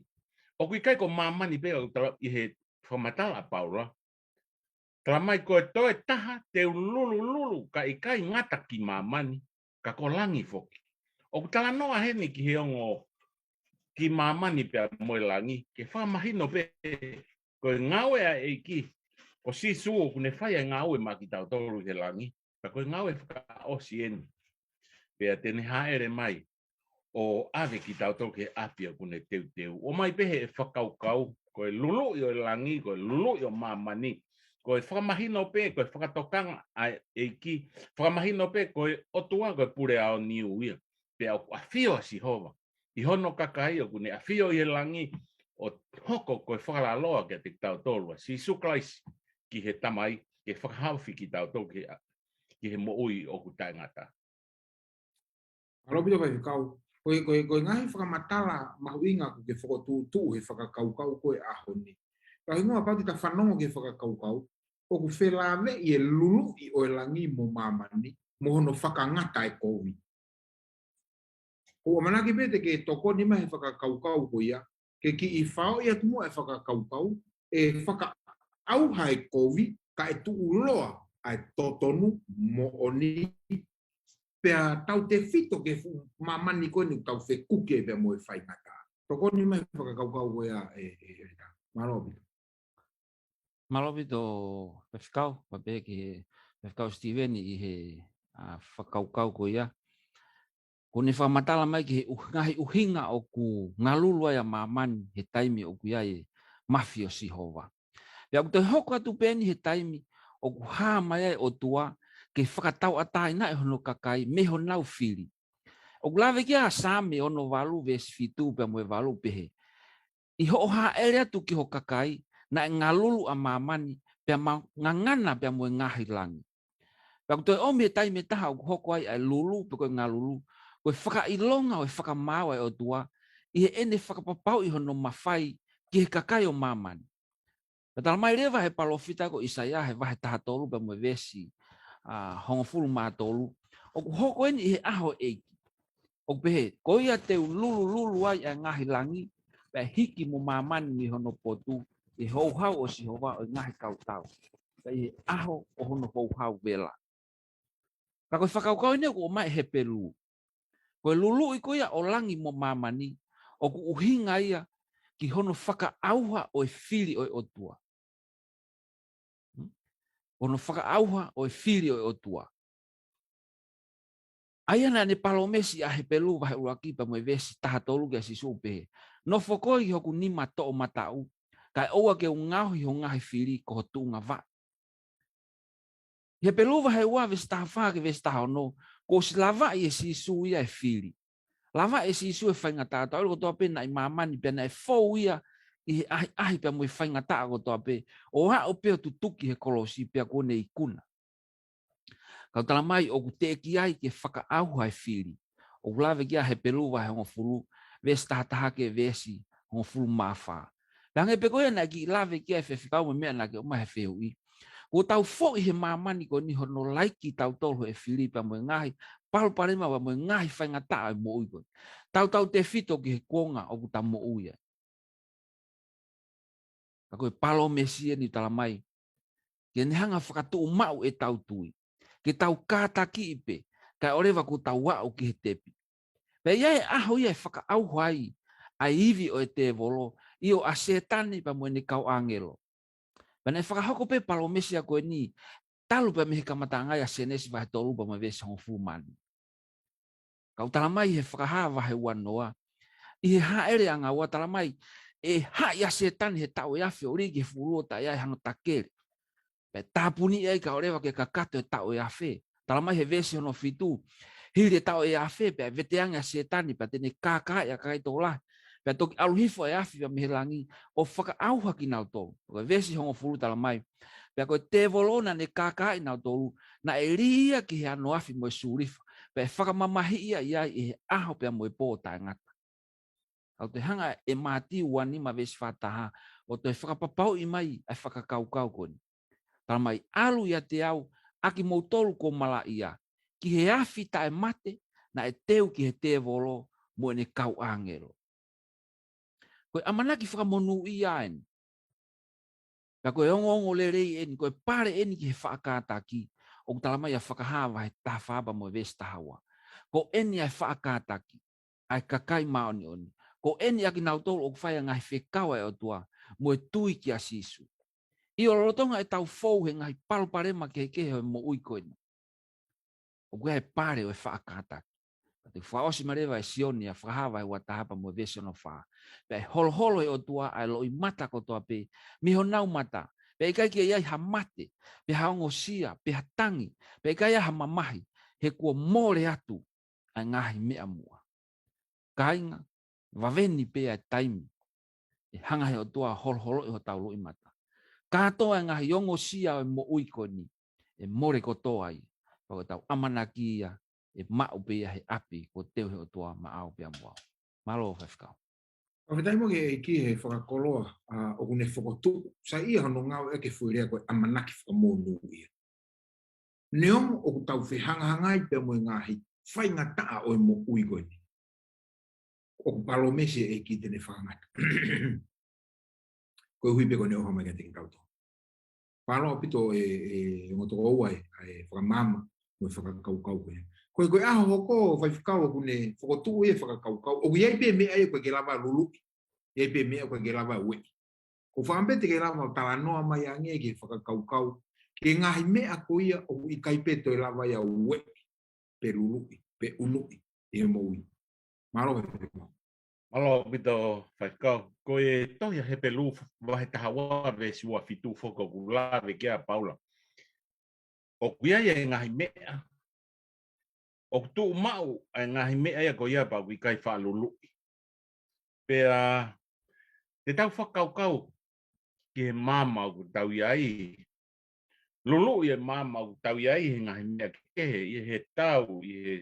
ʻoku ʻikai ko māmani pē ʻoku tala ʻi he fakamatala ʻa Paula. Tala mai ko e toe taha te u lulululu ka ʻikai ngata ki māmani, ka ko langi foki. ʻOku talanoa heni ki he ongo ki māmani pea mo e langi, ke fakamahino pē ko e ngāue ʻa e ʻEiki, ko Sīsū ʻoku ne fai ʻa e ngāue maʻa kitautolu ʻi he langi, ka ko e ngāue fakaʻosi eni. Pea te ne hāʻele mai ʻo ʻave kitautolu ki he ʻapi ʻoku ne teuteu. ʻOmai pē he fakakaukau, ko e luluʻi ʻo e langi, ko e luluʻi ʻo māmani, ko e fakamahino pē, ko e fakatokanga ʻa e ʻEiki, fakamahino pē, ko e ʻOtua, ko e pule aoniu ia. Pea ʻoku ʻafio ʻa Sihova ʻi hono kakai ʻoku ne ʻafio ʻi he langi ʻo hoko ko e fakalaloa kiate kitautolu ʻa Sīsū Kalaisi ki he Tamai ke fakahaofi kitautolu ki he, ki he moʻui ʻoku taʻengata. Mālō ʻaupito Faifekau. Ko e, ko e, ko e ngaahi fakamatala mahuʻinga ʻoku ke fokotuʻutuʻu he fakakaukau ko ē ʻaho ni. Ka hingoa pau te ta fanongo ki he fakakaukau, ʻoku felāveʻi e luluʻi ʻo e langi mo māmani, mo hono fakangata e kovi. ʻOku ʻamanaki pē te ke tokoni mai he fakakaukau ko ia, ke kiʻi faoʻi atu muʻa e fakakaukau, ʻe fakaʻauha e kovi, kae tuʻuloa ʻa e totonu, moʻoni, pea tautefito ki he fuʻu māmani ko eni ʻoku tau fekuki ai pea mo e faingataʻa. Tokoni mai he fakakaukau ko ia ē, ē, ē, ē. Mālō ʻaupito. Mālō ʻaupito Faifekau, pea pehē ki he Faifekau Sitīveni ʻi he, ʻa, fakakaukau ko ia. ʻoku ne fakamatala mai ki he ʻuh-, ngaahi ʻuhinga ʻoku ngalulu ai ʻa māmani he taimi ʻoku ʻi ai e mafi ʻo Sihova. Pea ʻoku toe hoko atu pē eni he taimi ʻoku hā mai ai ʻOtua ke fakatauʻatāinaʻi hono kakai mei honau fili. ʻOku lave ki ai ʻa Saame ono valu veesi fitu pea mo e valu, pehē: ʻI hoʻo hāʻele atu ki ho kakai, naʻe ngalulu ʻa māmani, pea ma-, ngangana pea mo e ngaahi langi. Pea ʻoku toe ʻomi e taimi ʻe taha ʻoku hoko ai ʻa e lulu, pe ko e ngalulu, ko e fakaʻilonga ʻo e fakamaau ʻa e ʻOtua, ʻi heʻene fakapapauʻi hono mafai ki he kakai ʻo māmani. Pea tala mai leva he palōfita ko ʻIsaia he vahe taha tolu pea mo e veesi, ʻa, hongofulu mā tolu, ʻoku hoko eni ʻi he ʻaho ʻo e ʻEiki. ʻOku pehē: Ko ia te u lulululu ai ʻa e ngaahi langi, pea hiki mo māmani mei hono potu, ʻi he houhau ʻo Sihova ʻo e ngaahi kautau, pea ʻi he ʻaho ʻo hono houhau vela. Ka ko e fakakaukau eni ʻoku ʻomai ʻe Hepelū. Ko e luluʻi ko ia ʻo langi mo māmani, ʻoku ʻuhinga ia ki hono fakaʻauha ʻo e fili ʻo e ʻOtua. Hmm? Hono fakaʻauha ʻo e fili ʻo e ʻOtua. ʻA ia naʻa ne palōmesi ʻa Hepelū vahe ʻuluaki pea mo e veesi taha tolu kia Sīsū, pehē: Nofo koe ʻi hoku nima toʻomataʻu, kae ʻoua ke u ngaohi ho ngaahi fili ko ho tuʻunga vaʻe. Hepelū vahe ua veesi taha fā ki he veesi taha ono, kuo ʻosi lavaʻi ʻe Sīsū ia e fili. Lavaʻi ʻe Sīsū e faingataʻa, taʻu ʻe ua kotoa pē naʻe ʻi māmani, pea naʻe fou ia ʻi he ʻahiʻahi pea mo e faingataʻa kotoa pē, ʻo aʻu pē ʻo tutuki he kolosi pea kuo ne ikuna. Ka ʻoku tala mai ʻoku teʻeki ai ke fakaʻauha e fili. ʻOku lave ki ai ʻa Hepelū vahe hongofulu, veesi taha taha ki he veesi hongofulu mā fā. Pea hangē pē ko ia naʻe kiʻi lave ki ai e faifekau mo e meʻa naʻa ke ʻomai he fehuʻi, kuo tau foʻi he māmani ko eni hono laiki tautolu ʻe he fili pea mo e ngaahi palopalema pea mo e ngaahi faingataʻa ʻo e moʻui ko eni, tautautefito ki he kuonga ʻoku tau moʻui ai. Ka ko e palōmesi eni ʻoku tala mai ke ne hanga ʻo fakatuʻumaʻu ʻetau tui, ke tau kātakiʻi pē, kae ʻoua leva kuo tau aʻu ki he tepi. Pea ʻi ai e ʻaho ia ʻe fakaʻauha ai ʻa e ivi ʻo e tēvolo, ʻio, ʻa Sētane pea mo ʻene kau ʻāngelo. Pea naʻe fakahoko pē palōmesi ko eni talu pē mei he kamataʻanga ʻia Sēnesi vahe tolu pea mo e veesi hongofulu mā nima. Ka ʻoku tala mai he Fakahā vahe uanoa, ʻi he hāʻele ʻanga ua, tala mai ʻe haʻi ʻa Sētane he taʻu ʻe afe ʻo lī ki he fuʻu luo taʻe ʻi ai hano takele, pea tāpuniʻi ai kae ʻoua leva ke kakato e taʻu ʻe afe. Tala mai he veesi hono fitu, hili e taʻu ʻe afe pea veteange ʻa Sētane, pea te ne kākaaʻi ʻa e kakai tokolahi, pea toki ʻalu hifo ʻa e afi pea mei he langi ʻo fakaʻauha kinautolu. Ko e veesi hongofulu tala mai, pea ko e tēvolo naʻa ne kākaaʻi kinautolu, naʻe lī ia ki he ano afi mo e sulifa, pea ʻe fakamamahiʻi ia ʻi ai ʻi he ʻaho pea mo e pō taʻengata. ʻOku toe hanga ʻe Mātiu ua nima veesi fā taha ʻo toe fakapapauʻi mai ʻa e fakakaukau ko eni. Tala mai, ʻalu ʻiate au, ʻa kimoutolu kuo malaʻia, ki he afi taʻemate naʻe teu ki he tēvolo mo ʻene kau ʻāngelo. Ko e ʻamanaki fakamonūʻia eni. Pea ko e ongoongolelei eni, ko e pale eni ki he faʻa kātaki, ʻoku tala mai ʻa Fakahā vahe taha fā pea mo e veesi taha ua. Ko eni ʻa e faʻa kātaki ʻa e kakai māʻoniʻoni. Ko eni ʻa kinautolu ʻoku fai ʻa e ngaahi fekau ʻa e ʻOtua mo e tui kia Sīsū. ʻIo, lolotonga ʻetau fou he ngaahi palopalema kehekehe ʻo e moʻui ko eni, ʻoku ʻi ai e pale ʻo e faʻa kātaki. Ka te fakaʻosi mai leva ʻe Sione ʻa Fakahā vahe ua taha pea mo e veesi hono fā. Pea ʻe holoholo ʻe he ʻOtua ʻa e loʻimata kotoa pē mei honau mata, pea ʻikai ke ʻi ai ha mate, pe ha ongosia, pe ha tangi, pea ʻikai ha mamahi, he kuo mole atu ʻa e ngaahi meʻa muʻa. Kāinga, vave ni pē ʻa e taimi ʻe hanga he ʻOtua ʻo holoholoʻi hotau loʻimata. Kātoa e ngaahi ongosia ʻo e moʻui ko eni, ʻe mole kotoa ia. Pea ko ʻetau ʻamanaki ia ʻe maʻu pē ia he ʻapi kuo teu he ʻOtua maʻau pea mo au. Mālō faifekau. Fakafetaʻi mo e ʻEiki he fakakoloa, ʻa, ʻoku ne fokotuʻu. Saiʻia hono ngāueʻaki e foʻi lea ko e ʻamanaki fakamonūʻia. Neongo ʻoku tau fehangahangai pea mo e ngaahi faingataʻa ʻo e moʻui ko eni, ʻoku palōmesi e ʻEiki te ne fakangata koeʻuhi pē ko ʻene ʻofa mai kiate kitautolu. Pālō ʻaupito e, e ongo tokoua e, e fakamaama mo e fakakaukau ko ia. Ko e, ko e ʻaho hoko faifekau ʻoku ne fokotuʻu ia e fakakaukau. ʻOku ʻi ai pē meʻa ia ʻoku ʻikai ke lava luluʻi. ʻI ai pē meʻa ʻoku ʻikai ke lava ueʻi. Ko e fakaʻamu pē te ke lava ʻo talanoa mai ange ki he fakakaukau ki he ngaahi meʻa ko ia ʻoku ʻikai pē toe lava ia ueʻi, pe luluʻi, pe ʻunuʻi. ʻi he moʻui. Mālō, Faifekau. Mālō ʻaupito, Faifekau. Ko e tohi ʻa Hepelū vahe taha ua veesi ua fitu foki ʻoku lave ki ai ʻa Paula. ʻOku ʻi ai e ngaahi meʻa ʻoku tuʻu maʻu ʻa e ngaahi meʻa ia ko ia pea ʻoku ʻikai faʻa luluʻi. Pea te tau fakakaukau ki he maama ʻoku tau ʻi ai. Luluʻi e maama ʻoku tau ʻi ai he ngaahi meʻa kehe, ʻi he tau, ʻi he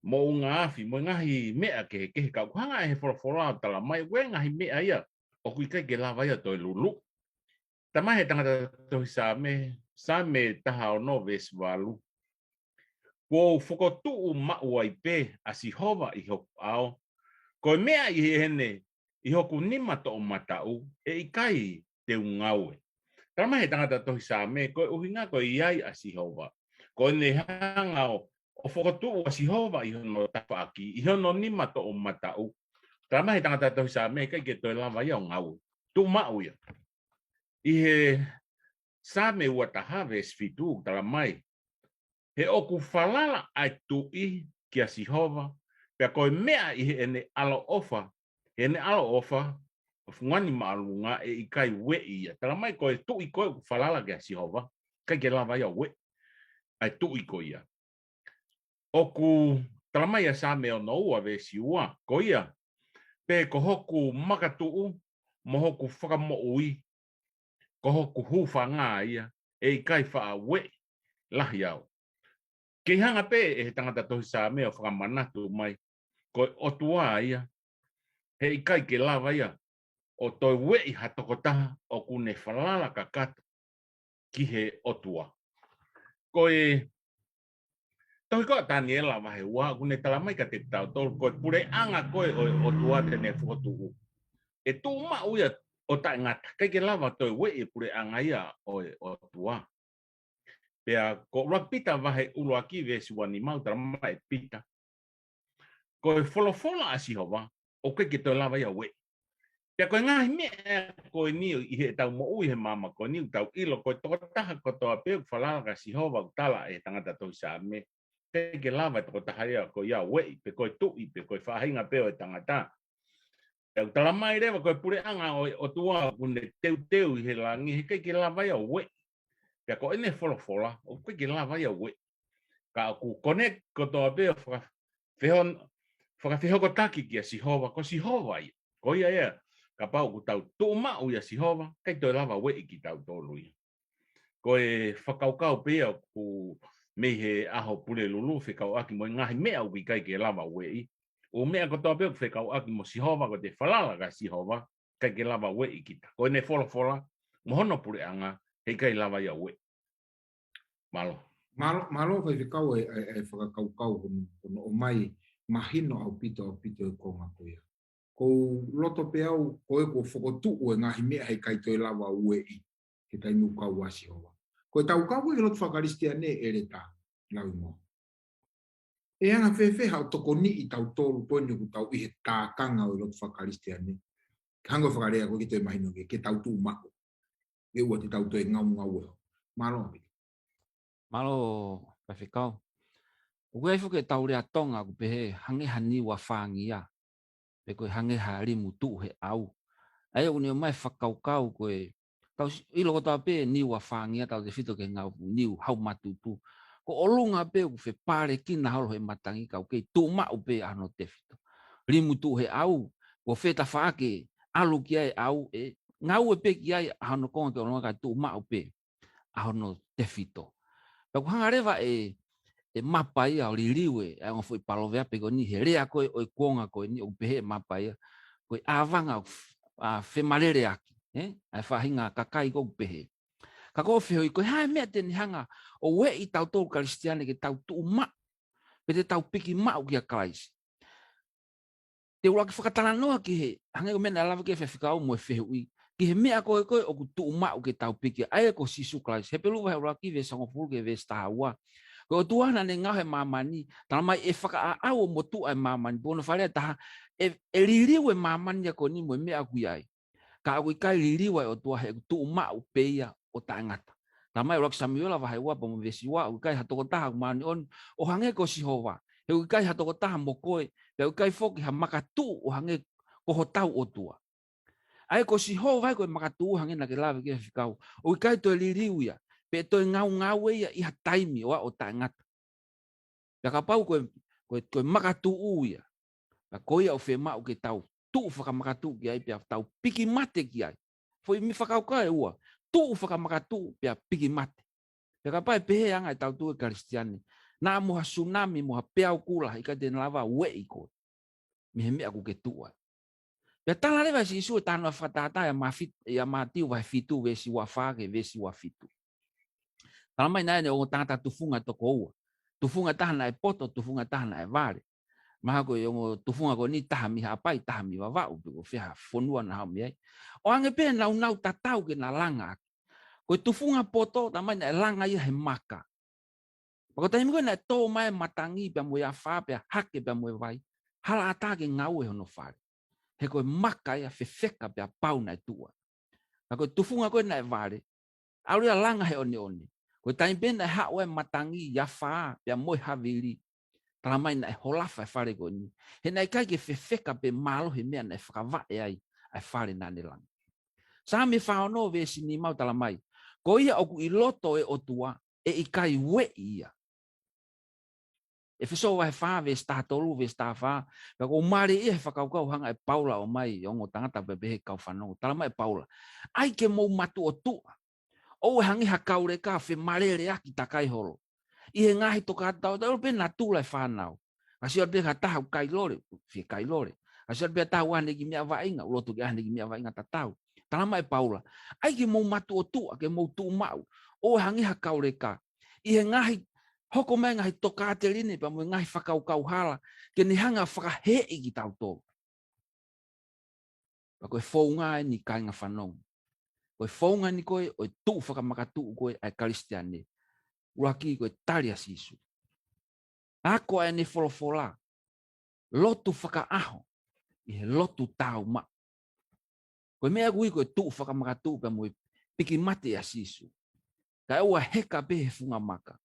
moʻunga afi, mo e ngaahi meʻa kehekehe ka ʻoku hanga ʻe he folofola ʻo tala mai, ʻoku ʻi ai e ngaahi meʻa ia ʻoku ʻikai ke lava ia ʻo toe luluʻi. Talamai ʻe he tangata tohi Saame, Saame taha ono veesi valu. Kuo u fokotuʻu maʻu ai pē ʻa Sihova ʻi hoku ʻao. Ko e meʻa ʻi heʻene, ʻi hoku nima toʻomataʻu, ʻe ʻikai te u ngaue. Talamai ʻe he tangata tohi Saame, ko e ʻuhinga ko e ʻi ai ʻa Sihova. Ko ʻene hanga ʻo, ʻo fokotuʻu ʻa Sihova ʻi hono tafaʻaki, ʻi hono nima toʻomataʻu. Talamai ʻe he tangata tohi Saame, ʻikai ke toe lava ia ʻo ngaue. Tuʻu maʻu ia. ʻI he Saame ua taha veesi fitu, talamai. He ʻoku falala ʻa e tuʻi kia Sihova, pea ko e meʻa ʻi heʻene ʻaloʻofa, heʻene ʻaloʻofa, ʻo fungani māʻolunga ʻe ʻikai ueʻi ia. Talamai ko e tuʻi ko ē ʻoku falala kia Sihova, ʻikai ke lava ia ʻo ueʻi ʻa e tuʻi ko ia. ʻOku talamai ʻa Saame ono ua veesi ua, ko ia, pe ko hoku makatuʻu, mo hoku fakamoʻui, ko hoku hūfanga ia, ʻe ʻikai faʻa ueʻi lahi au. Kei hanga pē ʻe he tangata tohi Saame ʻo fakamanatu mai, ko e ʻOtua ia, he ʻikai ke lava ia, ʻo toe ueʻi ha tokotaha ʻoku ne falala kakato ki he ʻOtua. Ko e tohi ko ē ʻa Taniela vahe ua, ʻoku ne talamai kiate kitautolu, ko e puleʻanga ko ē ʻo e ʻOtua te ne fokotuʻu. ʻE tuʻu maʻu ia ʻo taʻengata, ʻikai ke lava toe ueʻi e puleʻanga ia ʻo e ʻOtua. Pea ko ʻUluaki Pita vahe ʻuluaki veesi ua nima ʻoku talamai ʻe Pita. Ko e folofola ʻa Sihova, ʻoku ʻikai ke toe lava ia ueʻi. Pea ko e ngaahi meʻa ko eni ʻi heʻetau moʻui he maama ko eni ʻoku tau ʻilo ko e tokotaha kotoa pē ʻoku falala kia Sihova ʻoku tala ʻe he tangata tohi Saame. ʻIkai ke lava e tokotaha ia ko ia ueʻi, pe ko e tuʻi, pe ko e faʻahinga pē ʻo e tangata. Pea ʻoku talamai leva ko e puleʻanga ʻo e ʻOtua ʻoku ne teuteu ʻi he langi, he ʻikai ke lava ia ueʻi. Pea ko ʻene folofola, ʻoku ʻikai ke lava ia ueʻi. Ka ʻoku connect kotoa pē ʻo faka-, fehon-, fakafehokotaki kia Sihova, ko Sihova ia. Ko ia ia, kapau ʻoku tau tuʻu maʻu ʻia Sihova, ʻikai toe lava ueʻi kitautolu ia. Ko e fakakaukau pē ia ʻoku mei he ʻaho Pulelulu fekauʻaki mo e ngaahi meʻa ʻoku ʻikai ke lava ueʻi. ʻO meʻa kotoa pē ʻoku fekauʻaki mo Sihova, ko ʻete falala kia Sihova, ʻikai ke lava ueʻi kita. Ko ʻene folofola, mo hono puleʻanga, he ʻikai lava ia ueʻi. Mālō. Mālō, mālō Faifekau e, e, e fakakaukau hono, hono ʻomai mahino ʻaupito, ʻaupito e konga ko ia. Ko u loto pē au, ko e kuo fokotuʻu e ngaahi meʻa he ʻikai toe lava ueʻi, he taimi ʻoku kau ai ʻa Sihova. Ko e tau kau e lotu fakakalisitiane ʻEletā Lauimoa. ʻE anga fēfē haʻo tokoniʻi tautolu ko eni ʻoku tau ʻi he tākanga ʻo e lotu fakakalisitiane. Hangē ko e fakalea ko ē ke toe mahino ke, ke tau tuʻu maʻu. ʻE ʻoua te tau toe ngaungaue. Mālō ʻaupito. Mālō, Faifekau. ʻOku ʻi ai foki e tau lea Tonga ʻoku pehē hangē ha niu ʻa fāngia. Pe ko e hangē ha limu tuʻu he ʻau. ʻA ia ʻoku ne ʻomai e fakakaukau ko e tau s-, ʻilo kotoa pē niu ʻa fāngia tautefito ki he ngaahi niu haumātuʻutuʻu. Ko ʻolunga pē ʻoku fepālekina holo he matangi ka ʻoku kei tuʻu maʻu pē ʻa hono tefito. Limu tuʻu he ʻau, ko fē tafaʻaki ʻe ʻalu ki ai e ʻau ʻe ngaue pē ki ai ʻa hono konga ki ʻolunga kae tuʻu maʻu pē ʻa hono tefito. Pea ʻoku hanga leva ʻe, ʻe mapa ia ʻo liliu e, ʻa e ongo foʻi paloveape ko eni he lea ko ē ʻo e kuonga ko eni ʻoku pehē ʻe mapa ia, ko e ʻāvanga ʻoku f-, ʻa femaleleaki, ē? ʻA e faʻahinga kakai ʻoku pehē. Ka ko e fehuʻi ko e hā e meʻa te ne hanga ʻo ueʻi tautolu Kalisitiane ke tau tuʻu maʻu, pe te tau piki maʻu kia Kalaisi. Te u ʻuluaki fakatalanoa ki he, hangē ko e meʻa naʻe lave ki ai e Faifekau mo e fehuʻi, ki he meʻa ko ē ko ē ʻoku tuʻu maʻu ke tau piki, ʻa ia ko Sīsū Kalaisi. Hepelū vahe ʻuluaki veesi hongofulu ki he veesi taha ua. Ko e ʻOtua naʻa ne ngaohi e māmani, talamai ʻe fakaʻaʻau ʻo motuʻa e māmani, pe ko hono fakalea ʻe taha, ʻe, ʻe liliu e māmani ia ko eni mo e meʻa ʻoku ʻi ai. Ka ʻoku ʻikai liliu ʻa e ʻOtua he ʻoku tuʻu maʻu pē ia ʻo taʻengata. Talamai ʻe ʻuluaki Samuela vahe ua pea mo e veesi ua, ʻoku ʻikai ha tokotaha ʻoku māʻoniʻoni ʻo hangē ko Sihova. He ʻoku ʻikai ha tokotaha mo koe, pea ʻoku ʻikai foki ha makatuʻu ʻo hangē ko hotau ʻOtua. ʻA ia ko Sihova ia ko e makatuʻu hangē naʻa ke lave ki ai Faifekau. ʻOku ʻikai toe liliu ia, pe toe ngaungaue ia ʻi ha taimi ʻo aʻu ʻo taʻengata. Pea kapau ko e, ko e, ko e makatuʻu ia, pea ko ia ʻoku fiemaʻu ke tau tuʻu fakamakatuʻu ki ai, pea tau piki mate ki ai. Foʻi meʻa fakakaukau ʻe ua, tuʻu fakamakatuʻu pea piki mate. Pea kapau ʻe pehē ʻa e anga ʻetau tuʻu ʻa e Kalisitiane, naʻa mo ha sunami, mo ha peau kula, ʻikai te ne lava ueʻi koe mei he meʻa ʻoku ke tuʻu ai. Pea tala leva ʻe Sīsū e talanoa fakatātā ʻia Mafi-, ʻia Mātiu vahe fitu, veesi ua fā ki he veesi ua fitu. Talamai naʻe ʻi ai ʻene ongo tangata tufunga ʻe toko ua. Tufunga ʻe taha naʻe poto, tufunga ʻe taha naʻe vale. Mahalo ko e ongo tufunga ko eni, taha mei Haʻapai, taha mei Vavaʻu, pe ko fē ha fonua naʻa nau mei ai. ʻOange pē ʻenau nau tatau ke na langa ʻaki. Ko e tufunga poto, talamai naʻe langa ia he maka. Pea ko e taimi ko ē naʻe tō mai e matangi pea mo e afā pea hake pea mo e vai, hala ʻatā ke ngaue hono fale. He ko e maka ia, fefeka pea pau naʻe tuʻu ai. Pea ko e tufunga ko ē naʻe vale, ʻalu ia langa he ʻoneʻone. Ko e taimi pē naʻe haʻu ai e matangi, afā pea mo e havili, talamai naʻe holafa e fale ko eni. He naʻe ʻikai ke fefeka pe mālohi e meʻa naʻe fakavaʻe ai ʻa e fale naʻa ne langa. Saame fā ono veesi nima ʻoku talamai, ko ia ʻoku ʻi loto ʻo e ʻOtua, ʻe ʻikai ueʻi ia. ʻEfesō vahe fā, veesi taha tolu, veesi taha fā, pea ʻoku mālie ia he fakakaukau hanga ʻe Paula ʻo ʻomai, ongo tangata pea pehē kau fanongo. Talamai ʻe Paula, ʻai ke mou matuʻotuʻa. ʻOua ʻe hangē ha kauleka ʻoku femaleleaki takai holo ʻi he ngaahi tokāteline, ʻoku ʻikai pē natula e fānau. Ka sio pē ha taha ʻoku kai lole, fie kai lole. Ka sio pē ha taha ʻoku ʻi ai haʻane kiʻi meʻa vaʻinga, ʻoku loto ke ʻi ai haʻane kiʻi meʻa vaʻinga tatau. Talamai ʻe Paula, ʻai ke mou matuʻotuʻa, ke mou tuʻu maʻu. ʻOua ʻe hangē ha kauleka ʻi he ngaahi, hoko mai e ngaahi tokāteline pea mo e ngaahi fakakaukau hala ke ne hanga ʻo fakaheeʻi kitautolu. Pea ko e founga eni kāinga fanongo. Ko e founga eni ko ē ʻo e tuʻu fakamakatuʻu ko ē ʻa e Kalisitiane. ʻUluaki ko e tali ʻa Sīsū. Ako ʻa ʻene folofola. Lotu fakaʻaho ʻi he lotu tāumaʻu. Ko e meʻa ʻoku ui ko e tuʻu fakamakatuʻu pea mo e piki mate ʻa Sīsū. Kae ʻoua ʻe heka pē he funga maka.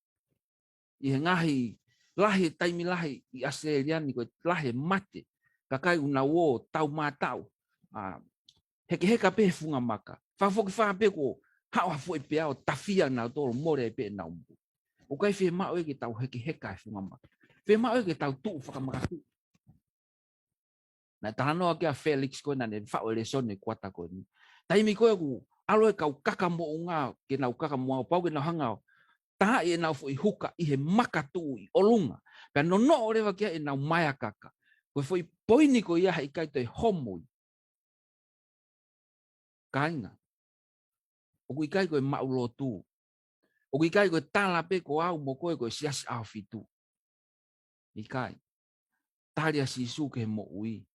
ʻI he ngaahi lahi, taimi lahi ʻi ʻAositelēlia ni ko e lahi e mate, kakai ʻoku nau ō taumātaʻu, ʻa, hekeheka pē he funga maka. Fakafokifā pē kuo haʻu ha foʻi peau ʻo tafia nautolu, mole ai pē ʻenau moʻui. ʻOku ʻikai fiemaʻu ia ke tau hekeheka he funga maka. Fiemaʻu ia ke tau tuʻu fakamakatuʻu. Naʻe talanoa ki ai ʻa Felix ko ē naʻa ne faʻu e lēsoni he kuata ko eni. Taimi ko ē ʻoku ʻalu e kau kaka moʻunga, ke nau kaka moʻunga, pau ke nau hanga ʻo taaʻi ʻenau foʻi huka ʻi he makatuʻu ʻi ʻolunga. Pea nonoʻo leva ki ai ʻenau maea kaka. Ko e foʻi poini ko ia he ʻikai toe homo ia. Kāinga, ʻoku ʻikai ko e maʻu lotu. ʻOku ʻikai ko e tala pē ko au mo koe ko e Siasi ʻAhofitu. ʻIkai. Tali ʻa Sīsū ki he moʻui.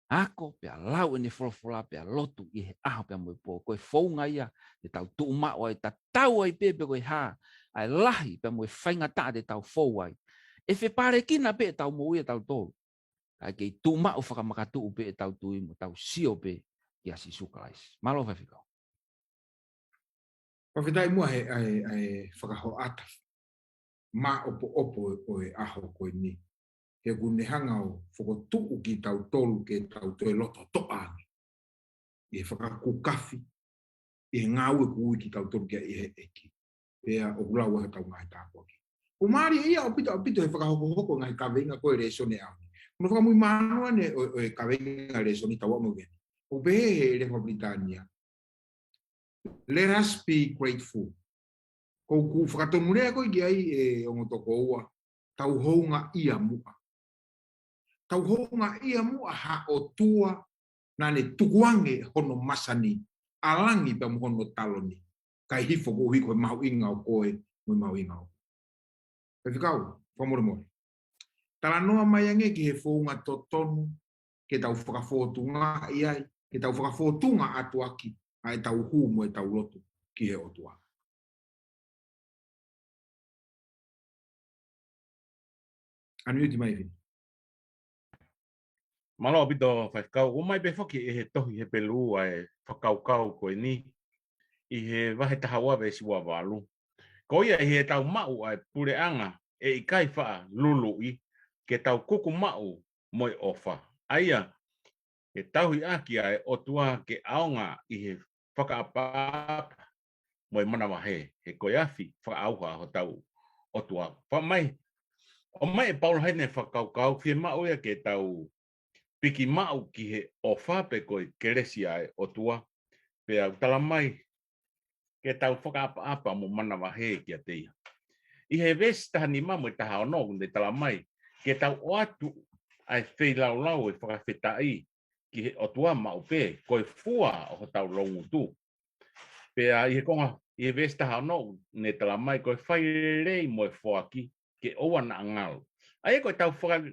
Ako pea lau ʻene folofola pea lotu ʻi he ʻaho pea mo e pō. Ko e founga ia te tau tuʻu maʻu ai, tatau ai pē pe ko e hā ʻa e lahi pea mo e faingataʻa te tau fou ai. ʻE fepalekina pē ʻetau moʻui ʻatautolu. Kae kei tuʻu maʻu fakamakatuʻu pē ʻetau tui mo tau sio pē kia Sīsū Kalaisi. Mālō Faifekau. Fakafetaʻi muʻa he, ʻa e, ʻa e fakahoʻata māʻopoʻopo ʻo e ʻaho ko eni. He ʻoku ne hanga ʻo fokotuʻu kitautolu ke tau toe loto toʻa ange ʻi he fakakukafi, ʻi he ngāue ʻoku ui kitautolu ki ai ʻe he ʻEiki. Pea ʻoku lau ai hotau ngaahi tāpuaki. ʻOku mālie ia ʻaupito, ʻaupito he fakahokohoko ngaahi kaveinga ko e lēsoni ʻaho ni. Ko hono fakamuimui ʻeni ʻo, ʻo e kaveinga lēsoni tau ʻamu ʻeni. ʻOku pehē he lea faka-Pilitānia, "Let us be grateful." Ko ʻeku fakatonulea ko ē ki ai ʻe ongo tokoua, tau houngaʻia muʻa. Tau houngaʻia muʻa ha ʻOtua naʻa ne tukuange hono masani ʻa langi pea mo hono taloni, kae hifo koeʻuhi ko e mahuʻinga ʻo koe mo e mahuʻinga ʻo Faifekau, fakamolemole. Talanoa mai ange ki he founga totonu ke tau fakafōtungaʻi ai, ke tau fakafōtunga atu ʻaki ʻa ʻetau hū mo ʻetau lotu ki he ʻOtua. Unmute mai, Fini. Mālō ʻaupito Faifekau, ʻomai pē foki ʻe he tohi Hepelū ʻa e fakakaukau ko eni ʻi he vahe taha ua veesi ua valu. Ko ia ʻi heʻetau maʻu ʻa e puleʻanga ʻe ʻikai faʻa luluʻi, ke tau kuku maʻu mo e ʻofa. ʻA ia, ke tauhi ʻaki ʻa e ʻOtua ke ʻaonga ʻi he fakaʻapaʻapa mo e manavahē, he ko e afi fakaʻauha hotau ʻOtua. Faʻa mai, ʻomai ʻe Paula heni e fakakaukau fiemaʻu ia ke tau piki maʻu ki he ʻofa pe ko e kelesi ʻa e ʻOtua. Pea ʻoku tala mai, ke tau fakaʻapaʻapa mo manavahē kiate ia. ʻI he veesi taha nima mo e taha ono ʻoku ne tala mai, ke tau ʻoatu ʻa e feilaulau ʻo e fakafetaʻi ki he ʻOtua maʻu pē, ko e fua ʻo hotau loungutu. Pea ʻi he konga, ʻi he veesi taha ono ʻoku ne tala mai, ko e fai lelei mo e foaki, ke ʻoua naʻa ngalo. ʻA ia ko e tau faka-,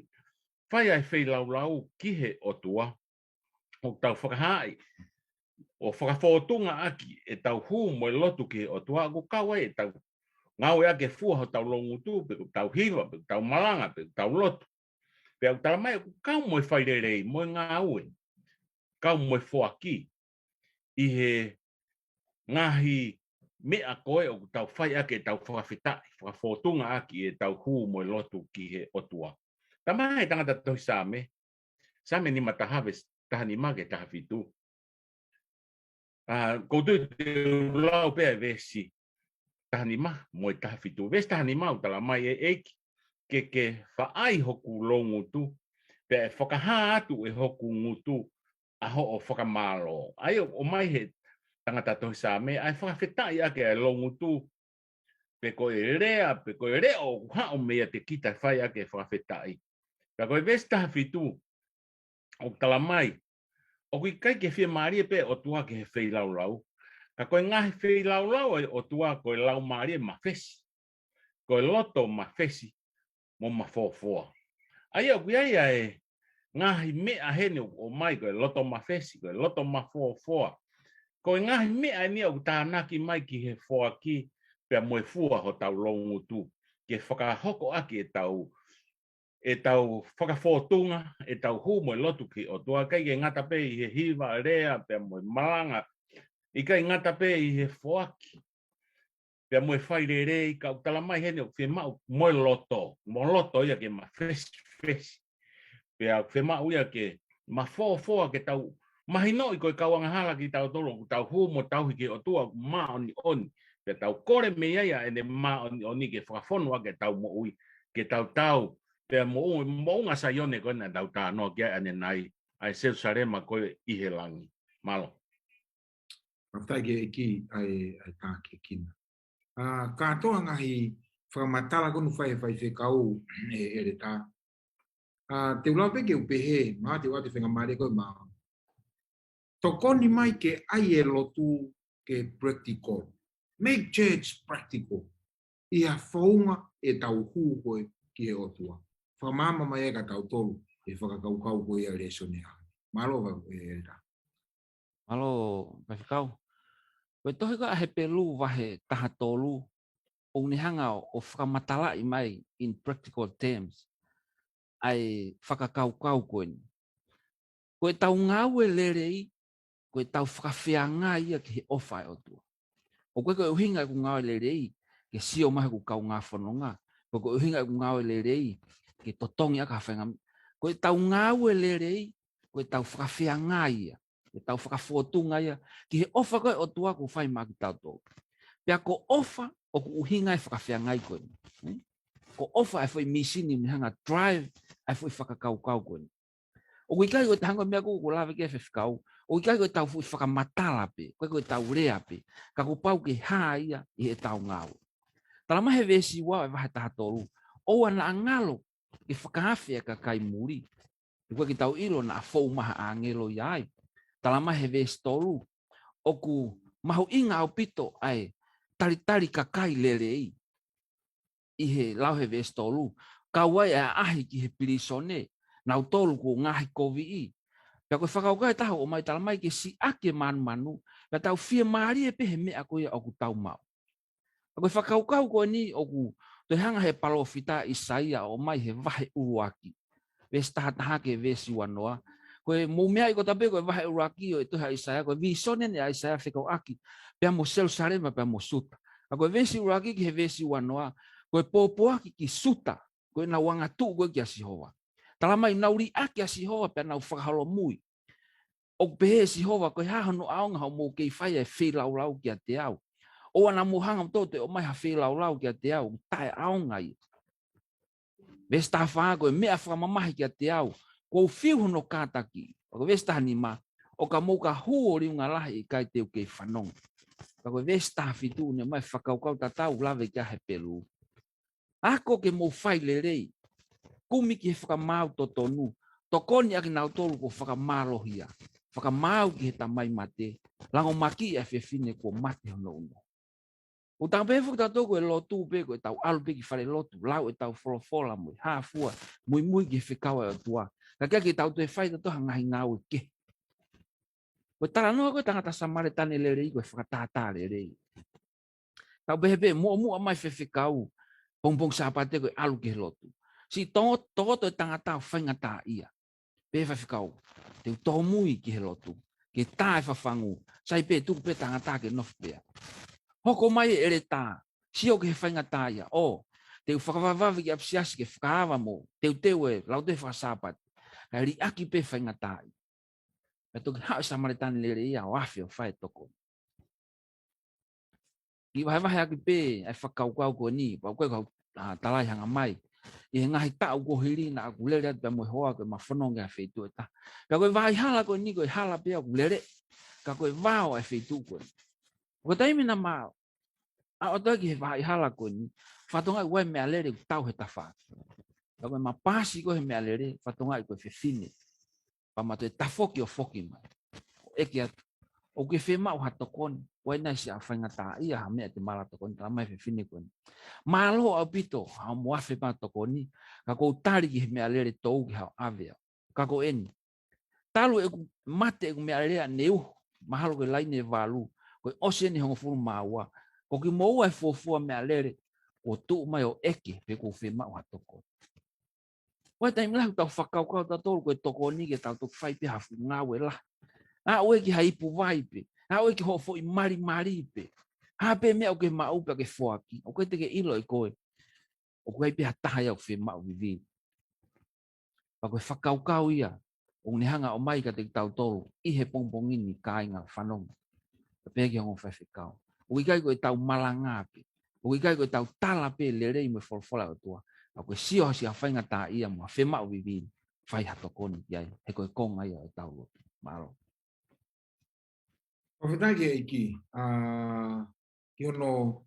fai ʻa e feilaulau ki he ʻOtua, ʻoku tau fakahaaʻi ʻo fakafōtunga ʻaki ʻetau hū mo e lotu ki he ʻOtua, ʻoku kau ai ʻetau ngāueʻaki e fua hotau loungutu, pe ʻoku tau hiva, pe ʻoku tau malanga, pe ʻoku tau lotu. Pea ʻoku tala mai ʻoku kau mo e fai lelei, mo e ngāue, kau mo e foaki ʻi he ngaahi meʻa ko ē ʻoku tau fai ʻaki ʻetau fakafetaʻi, fakafōtunga ʻaki ʻetau hū mo e lotu ki he ʻOtua. Tala mai he tangata tohi Saame, Saame nima taha, veesi taha nima ki he taha fitu. ʻA, ʻoku ou tui te u lau pē ʻa e veesi taha nima mo e taha fitu. Veesi taha nima ʻoku tala mai, ʻe ʻEiki, ke ke faʻai hoku loungutu, pea ʻe fakahā atu ʻe hoku ngutu ʻa hoʻo fakamālō. ʻA ia ʻoku ʻomai he tangata tohi Saame ʻa e fakafetaʻi ʻaki ʻa e loungutu, pe ko e lea, pe ko e leʻo ʻoku haʻu meiate kita ʻe fai ʻaki e fakafetaʻi. Pea ko e veesi taha fitu ʻoku tala mai, ʻoku ʻikai ke fiemālie pē ʻOtua ki he feilaulau, ka ko e ngaahi feilaulau ʻa e ʻOtua ko e laumālie mafesi, ko e loto mafesi mo mafofoa. ʻA ia ʻoku ʻi ai ʻa e ngaahi meʻa heni ʻoku ʻomai, ko e loto mafesi, ko e loto mafofoa. Ko e ngaahi meʻa eni ʻoku tānaki mai ki he foaki pea mo e fua hotau loungutu, ke fakahoko ʻaki ʻetau, ʻetau fakafōtunga, ʻetau hū mo e lotu ki he ʻOtua, ʻikai ke ngata pē ʻi he hiva, lea, pea mo e malanga, ʻikai ngata pē ʻi he foaki pea mo e fai lelei, ka ʻoku tala mai heni ʻoku fiemaʻu mo e loto, mo loto ia ke mafesifesi. Pea ʻoku fiemaʻu ia ke mafofoa, ke tau mahinoʻi ko e kau angahala kitautolu, ʻoku tau hū mo tauhi ki he ʻOtua ʻoku māʻoniʻoni. Pea tau kole mei ai ʻa ʻene māʻoniʻoni ke fakafonu ʻaki ʻetau moʻui, ke tau tau pea moʻu-, moʻunga Saione ko ē naʻa tau talanoa ki ai ʻanenai, ʻa e Selusalema ko ē ʻi he langi. Mālō. Fakafetaʻi ki he ʻEiki ʻa e, ʻa e tākiekina. ʻA, kātoa ngaahi fakamatala ko eni ʻoku fai ʻe he faifekau, ʻe, ʻEletā. ʻA, te u lau pē ke u pehē, mahalo te u ʻoatu e faingamālie ko ē maʻau. Tokoni mai ke ʻai e lotu ke practical. Make church practical. ʻI ha founga ʻetau hū ko ē ki he ʻOtua. Fakamaama mai ai kia tautolu e fakakaukau ko ia ʻa e lēsoni ʻa e ʻaho ni. Mālō, ʻe, ʻEletā. Mālō, faifekau. Ko e tohi ko ē ʻa Hepelū vahe taha tolu, ʻoku ne hanga ʻo, ʻo fakamatalaʻi mai in practical terms ʻa e fakakaukau ko eni. Ko ʻetau ngāue lelei, ko ʻetau fakafeangai ia ki he ʻofa ʻa e ʻOtua. ʻOku ʻikai ko e ʻuhinga ʻeku ngāue lelei ke sio mai hoku kaungā fononga, pe ko e ʻuhinga ʻeku ngāue lelei ke totongi ʻaki ha faingamālie. Ko ʻetau ngāue lelei, ko ʻetau fakafeangai ia, ʻetau fakafōtunga ia ki he ʻofa ko ē ʻa e ʻOtua ʻoku fai maʻa kitautolu. Pea ko ʻofa ʻoku ʻuhinga e fakafeangai ko eni. Ko ʻofa e foʻi mīsini ʻoku ne hanga ʻo drive ʻa e foʻi fakakaukau ko eni. ʻOku ʻikai ko e taha ko e meʻa ko ē ʻoku lave ki ai e faifekau, ʻoku ʻikai ko ʻetau foʻi fakamatala pē, ʻoku ʻikai ko ʻetau lea pē, ka kuo pau ke hā ia ʻi heʻetau ngāue. Tala mai he veesi ua ʻo e vahe taha tolu, ʻoua naʻa ngalo ke fakaafe ʻa e kakai muli, he ʻoku ʻikai ke tau ʻilo naʻa fou mai ha ʻāngelo ia ai. Tala mai he veesi tolu, ʻoku mahuʻinga ʻaupito ʻa e talitali kakai lelei. ʻI he lau he veesi tolu, kau ai ʻa e ʻaʻahi ki he pilīsone, nautolu kuo ngaahi koviʻi. Pea ko e fakakaukau ʻe taha ʻoku ʻomai, tala mai ke siʻaki e mānumanu, pea tau fiemālie pē he meʻa ko ia ʻoku tau maʻu. Pea ko e fakakaukau ko eni ʻoku toe hanga he palōfita ʻa ʻAisea ʻo ʻomai he vahe ʻuluaki, veesi taha taha ki he veesi ua noa. Ko e mou meaʻi kotoa pē ko e vahe ʻuluaki ʻo e tohi ʻa ʻAisea, ko e vīsone eni ʻa ʻAisea fekauʻaki pea mo Selusalema pea mo Siuta. Ka ko e veesi ʻuluaki ki he veesi ua noa, ko e pōpoaki ki Siuta, ko ʻenau angatuʻu ko ē kia Sihova. Tala mai, nau liʻaki ʻa Sihova pea nau fakaholomui. ʻOku pehē ʻe Sihova, ko e hā hono ʻaonga hoʻomou kei fai ʻa e feilaulau kiate au? ʻOua naʻa mou hanga ʻo toe ʻomai ha feilaulau kiate au, taʻeʻaonga ia. Veesi taha fā, ko e meʻa fakamamahi kiate au, kuo u fiu hono kātaki. Ko e veesi taha nima, ʻo ka mou ka hū ʻo liunga lahi ʻikai te u kei fanongo. Ka ko e veesi taha fitu, ne ʻomai fakakaukau tatau lave ki ai ʻa Hepelū. Ako ke mou fai lelei, kumi ki he fakamaau totonu, tokoni ʻa kinautolu kuo fakamālohia, fakamaau ki he tamai mate, langomakiʻi ʻa e fefine kuo mate hono ʻuno. ʻOku tau pehē foki tautolu ko e lotu pē, ko ʻetau ʻalu pē ki falelotu, lau ʻetau folofola mo e hā fua, muimui ki he fekau ʻa e ʻOtua. Ka ʻikai ke tau toe fai tautolu ha ngaahi ngāue kehe. Ko e talanoa ko ē ʻo e tangata Samaletane lelei, ko e fakatātā lelei. Tau pehē pē, muʻomuʻa mai fefekau, pongipongi Sāpate ko e ʻalu ki he lotu. Siʻi to-, tokoto e tangata ʻo faingataʻaʻia. Pehē ʻe he faifekau, te u tōmui ki he lotu, ke tā e fafangu, sai pē tuku pē tangata ke nofo pē ia. Hoko mai e ʻeletā, sio ki he faingataʻaʻia, ʻo, te u fakavavevave ki ʻapisiasi ke fakaava mo teuteu e lautohi faka-Sāpate, kae liʻaki pē faingataʻaʻia. Pea toki haʻu e Samaletane lelei ia ʻo afe ʻo fai e tokoni. Kiʻi vahevahe ʻaki pē ʻa e fakakaukau ko eni, pea ʻoku ʻikai ko haʻaku, ʻa, talaʻehanga mai. ʻI he ngaahi taʻu kuo hili naʻa ku lele atu pea mo e hoa ko ē ʻo ma fononga he feituʻu ʻe taha. Pea ko e vaʻa hala ko eni ko e hala pē ia ʻoku lele. Ka ko e vao ʻa e feituʻu ko eni. Ko e taimi naʻa ma ʻalu atu ai ki he vaʻa hala ko eni, fakatokangaʻi ʻoku ʻi ai e meʻalele ʻoku tau he tafaʻaki. Ka ko e ma paasi ko ē he meʻalele, fakatokangaʻi ko e fefine. Pea ma toe tafoki ʻo foki mai. ʻEke atu, ʻoku ke fiemaʻu ha tokoni? ʻOku ʻi ai nai siʻa faingataʻaʻia, ha meʻa te ma ala tokoni? Tala mai ʻe he fefine ko eni, mālō ʻaupito, haʻo mo afe pē ha tokoni, ka ʻoku ou tali ki he meʻalele tou ke haʻo ʻave au. Ka ko eni, talu ʻeku mate ʻeku meʻalele ʻaneuhu, mahalo ko e laine ʻe valu, ko e ʻosi eni ʻe hongofulu mā ua, ko kimoua e fuofua meʻalele, kuo tuʻu mai ʻo ʻeke pe ʻoku ou fiemaʻu ha tokoni. ʻOku ʻi ai e taimi lahi ʻoku tau fakakaukau tautolu ko e tokoni ke tau toki fai pē ha fuʻu ngāue lahi. Aʻu ē ki ha ipu vai pē, aʻu ē ki hoʻo foʻi malimali pē. Hā pē meʻa ʻoku ke maʻu pea ke foaki, ʻoku ʻikai te ke ʻilo ʻe koe ʻoku ʻi ai pē ha taha ia ʻoku fiemaʻu vivili. Pea ko e fakakaukau ia ʻoku ne hanga ʻo ʻomai kiate kitautolu ʻi he pongipongi ni, kāinga, fanongo. Pea pehē ki he ongo faifekau, ʻoku ʻikai ko ʻetau malanga pē, ʻoku ʻikai ko ʻetau tala pē e lelei mo e folofola ʻa e ʻOtua, ka ko e sio ha siʻa faingataʻaʻia mo ha fiemaʻu vivili, fai ha tokoni ki ai. He ko e konga ia ʻo ʻetau lotu. Mālō. Fakafetaʻi ki he ʻEiki, ʻa, ki hono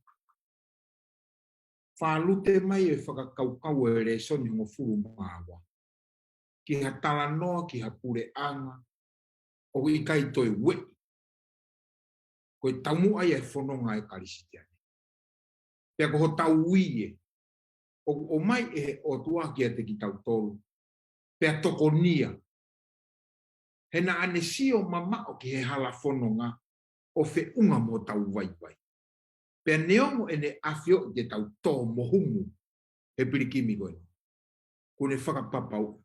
fālute mai e fakakaukau ʻo e lēsoni hongofulu mā ua ki ha talanoa ki ha puleʻanga ʻoku ʻikai toe ueʻi. Ko e taumuʻa ia e fononga ʻa e Kalisitiane. Pea ko hotau ui ē, ʻoku ʻomai ʻe he ʻOtua kiate kitautolu, pea tokonia. He naʻa ne sio mamaʻo ki he hala fononga ʻo feʻunga mo hotau vaivai. Pea neongo ʻene ʻafioʻi te tau tō mo humu he pilikimi ko eni, kuo ne fakapapauʻi,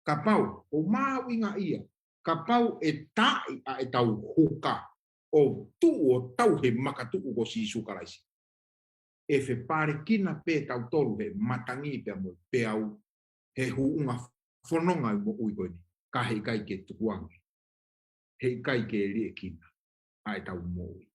kapau ʻoku mahuʻinga ia, kapau ʻe taaʻi ʻa ʻetau huka ʻo tuʻu ʻo tau he makatuʻu ko Sīsū Kalaisi, ʻe fepālekina pē tautolu he matangi pea mo e peau, he huʻunga fononga ʻo e moʻui ko eni, ka heʻikai ke tukuange, heʻikai ke liʻekina ʻa ʻetau moʻui.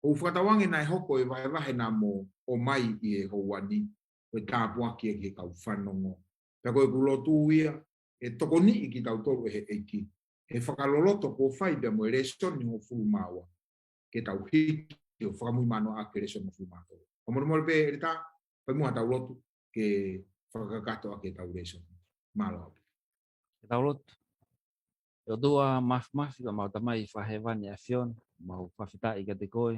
ʻOku fakatauange naʻe hoko e vahevahe naʻa mo ʻomai ʻi he houa ni, ko e tāpuaki ia ki he kau fanongo. Pea ko ʻeku lotu ia, ʻe tokoniʻi kitautolu ʻe he ʻEiki he fakaloloto kuo fai pea mo e lēsoni hongofulu mā ua, ke tau hiki ʻo fakamuimui mano ʻaki e lēsoni hongofulu mā tolu. Ka molemole pē ʻEletā, fai muʻa haʻatau lotu ke fakakakato ʻaki ʻetau lēsoni. Mālō. Ke tau lotu. ʻE ʻOtua Māfimafi, ko ʻemau Tamai Fakahēvani ʻa e ʻAfiona, mau fakafetaʻi kiate koe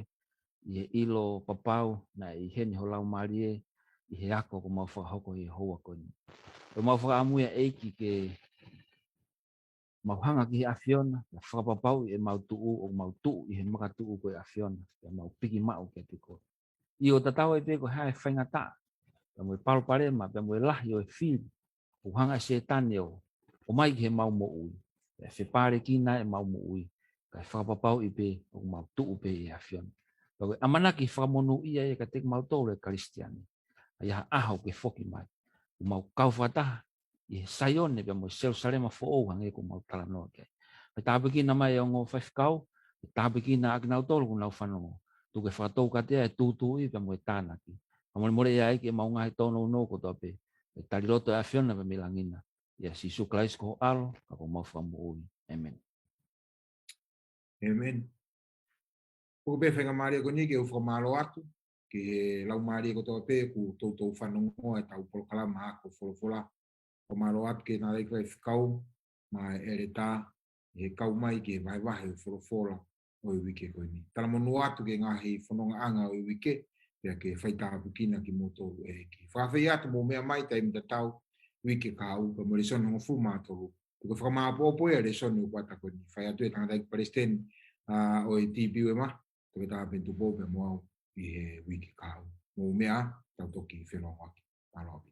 ʻi he ʻilo papau naʻe ʻi heni ho Laumālie ʻi he ako kuo mau fakahoko ʻi he houa ko eni. ʻOku mau fakaʻamu ia ʻEiki ke mau hanga ki he ʻAfiona, ke fakapapauʻi ʻemau tuʻu, ʻoku mau tuʻu ʻi he makatuʻu ko e ʻAfiona, ke mau piki maʻu kiate koe. ʻIo, tatau ai pē ko e hā e faingataʻa, pea mo e palopalema, pea mo e lahi ʻo e fili ʻoku hanga ʻe Sētane ʻo ʻomai ki heʻemau moʻui, pea fepālekina ʻemau moʻui, kae fakapapauʻi pē ʻoku mau tuʻu pē ʻi he ʻAfiona. Pea ko e ʻamanaki fakamonūʻia ia kiate kimautolu ʻa e Kalisitiane, ʻa ia ha ʻaho ke foki mai, ʻoku mau kau fakataha ʻi he Saione pea mo e Selusalema foʻou hangē ko ʻemau talanoa ki ai. Pea tāpuekina mai e ongo faifekau, pea tāpuekina ʻa kinautolu ʻoku nau fanongo. Tuku ke fakatou kiate ia e tūtuuʻi pea mo e tānaki. Fakamolemole ʻEiki ʻemau ngaahi tōnounou kotoa pē. Pea tali loto ʻe he ʻAfiona pea mei langi na. ʻIa Sīsū Kalaisi ko ho ʻAlo, ka ko homau Fakamoʻui. ʻĒmeni. ʻĒmeni. ʻOku pē faingamālie ko eni ke u fakamālō atu ki he laumālie kotoa pē kuo toutou fanongo ʻetau polokalama Ako Folofola. Fakamālō atu ki he tangataʻeiki faifekau mo e ʻeletā ʻi he kau mai ke vahevahe e folofola ʻo e uike ko eni. Talamonū atu ki he ngaahi fonongaʻanga ʻo e uike, pea ke faitāpuekina kimoutolu ʻe he ʻEiki. Fakaafeʻi atu mou meʻa mai taimi tatau, uike kahaʻu, pea mo e lēsoni hongofulu mā tolu. Tuku ke fakamāʻopoʻopo ia e lēsoni ʻo e kuata ko eni. Fai atu e tangataʻeiki palesiteni, ʻa, ʻo e T P U M, Toketā Peni Tupou pea mo au ʻi he uike kahaʻu. Mou meʻa, tau toki feʻiloaki. Mālō ʻaupito.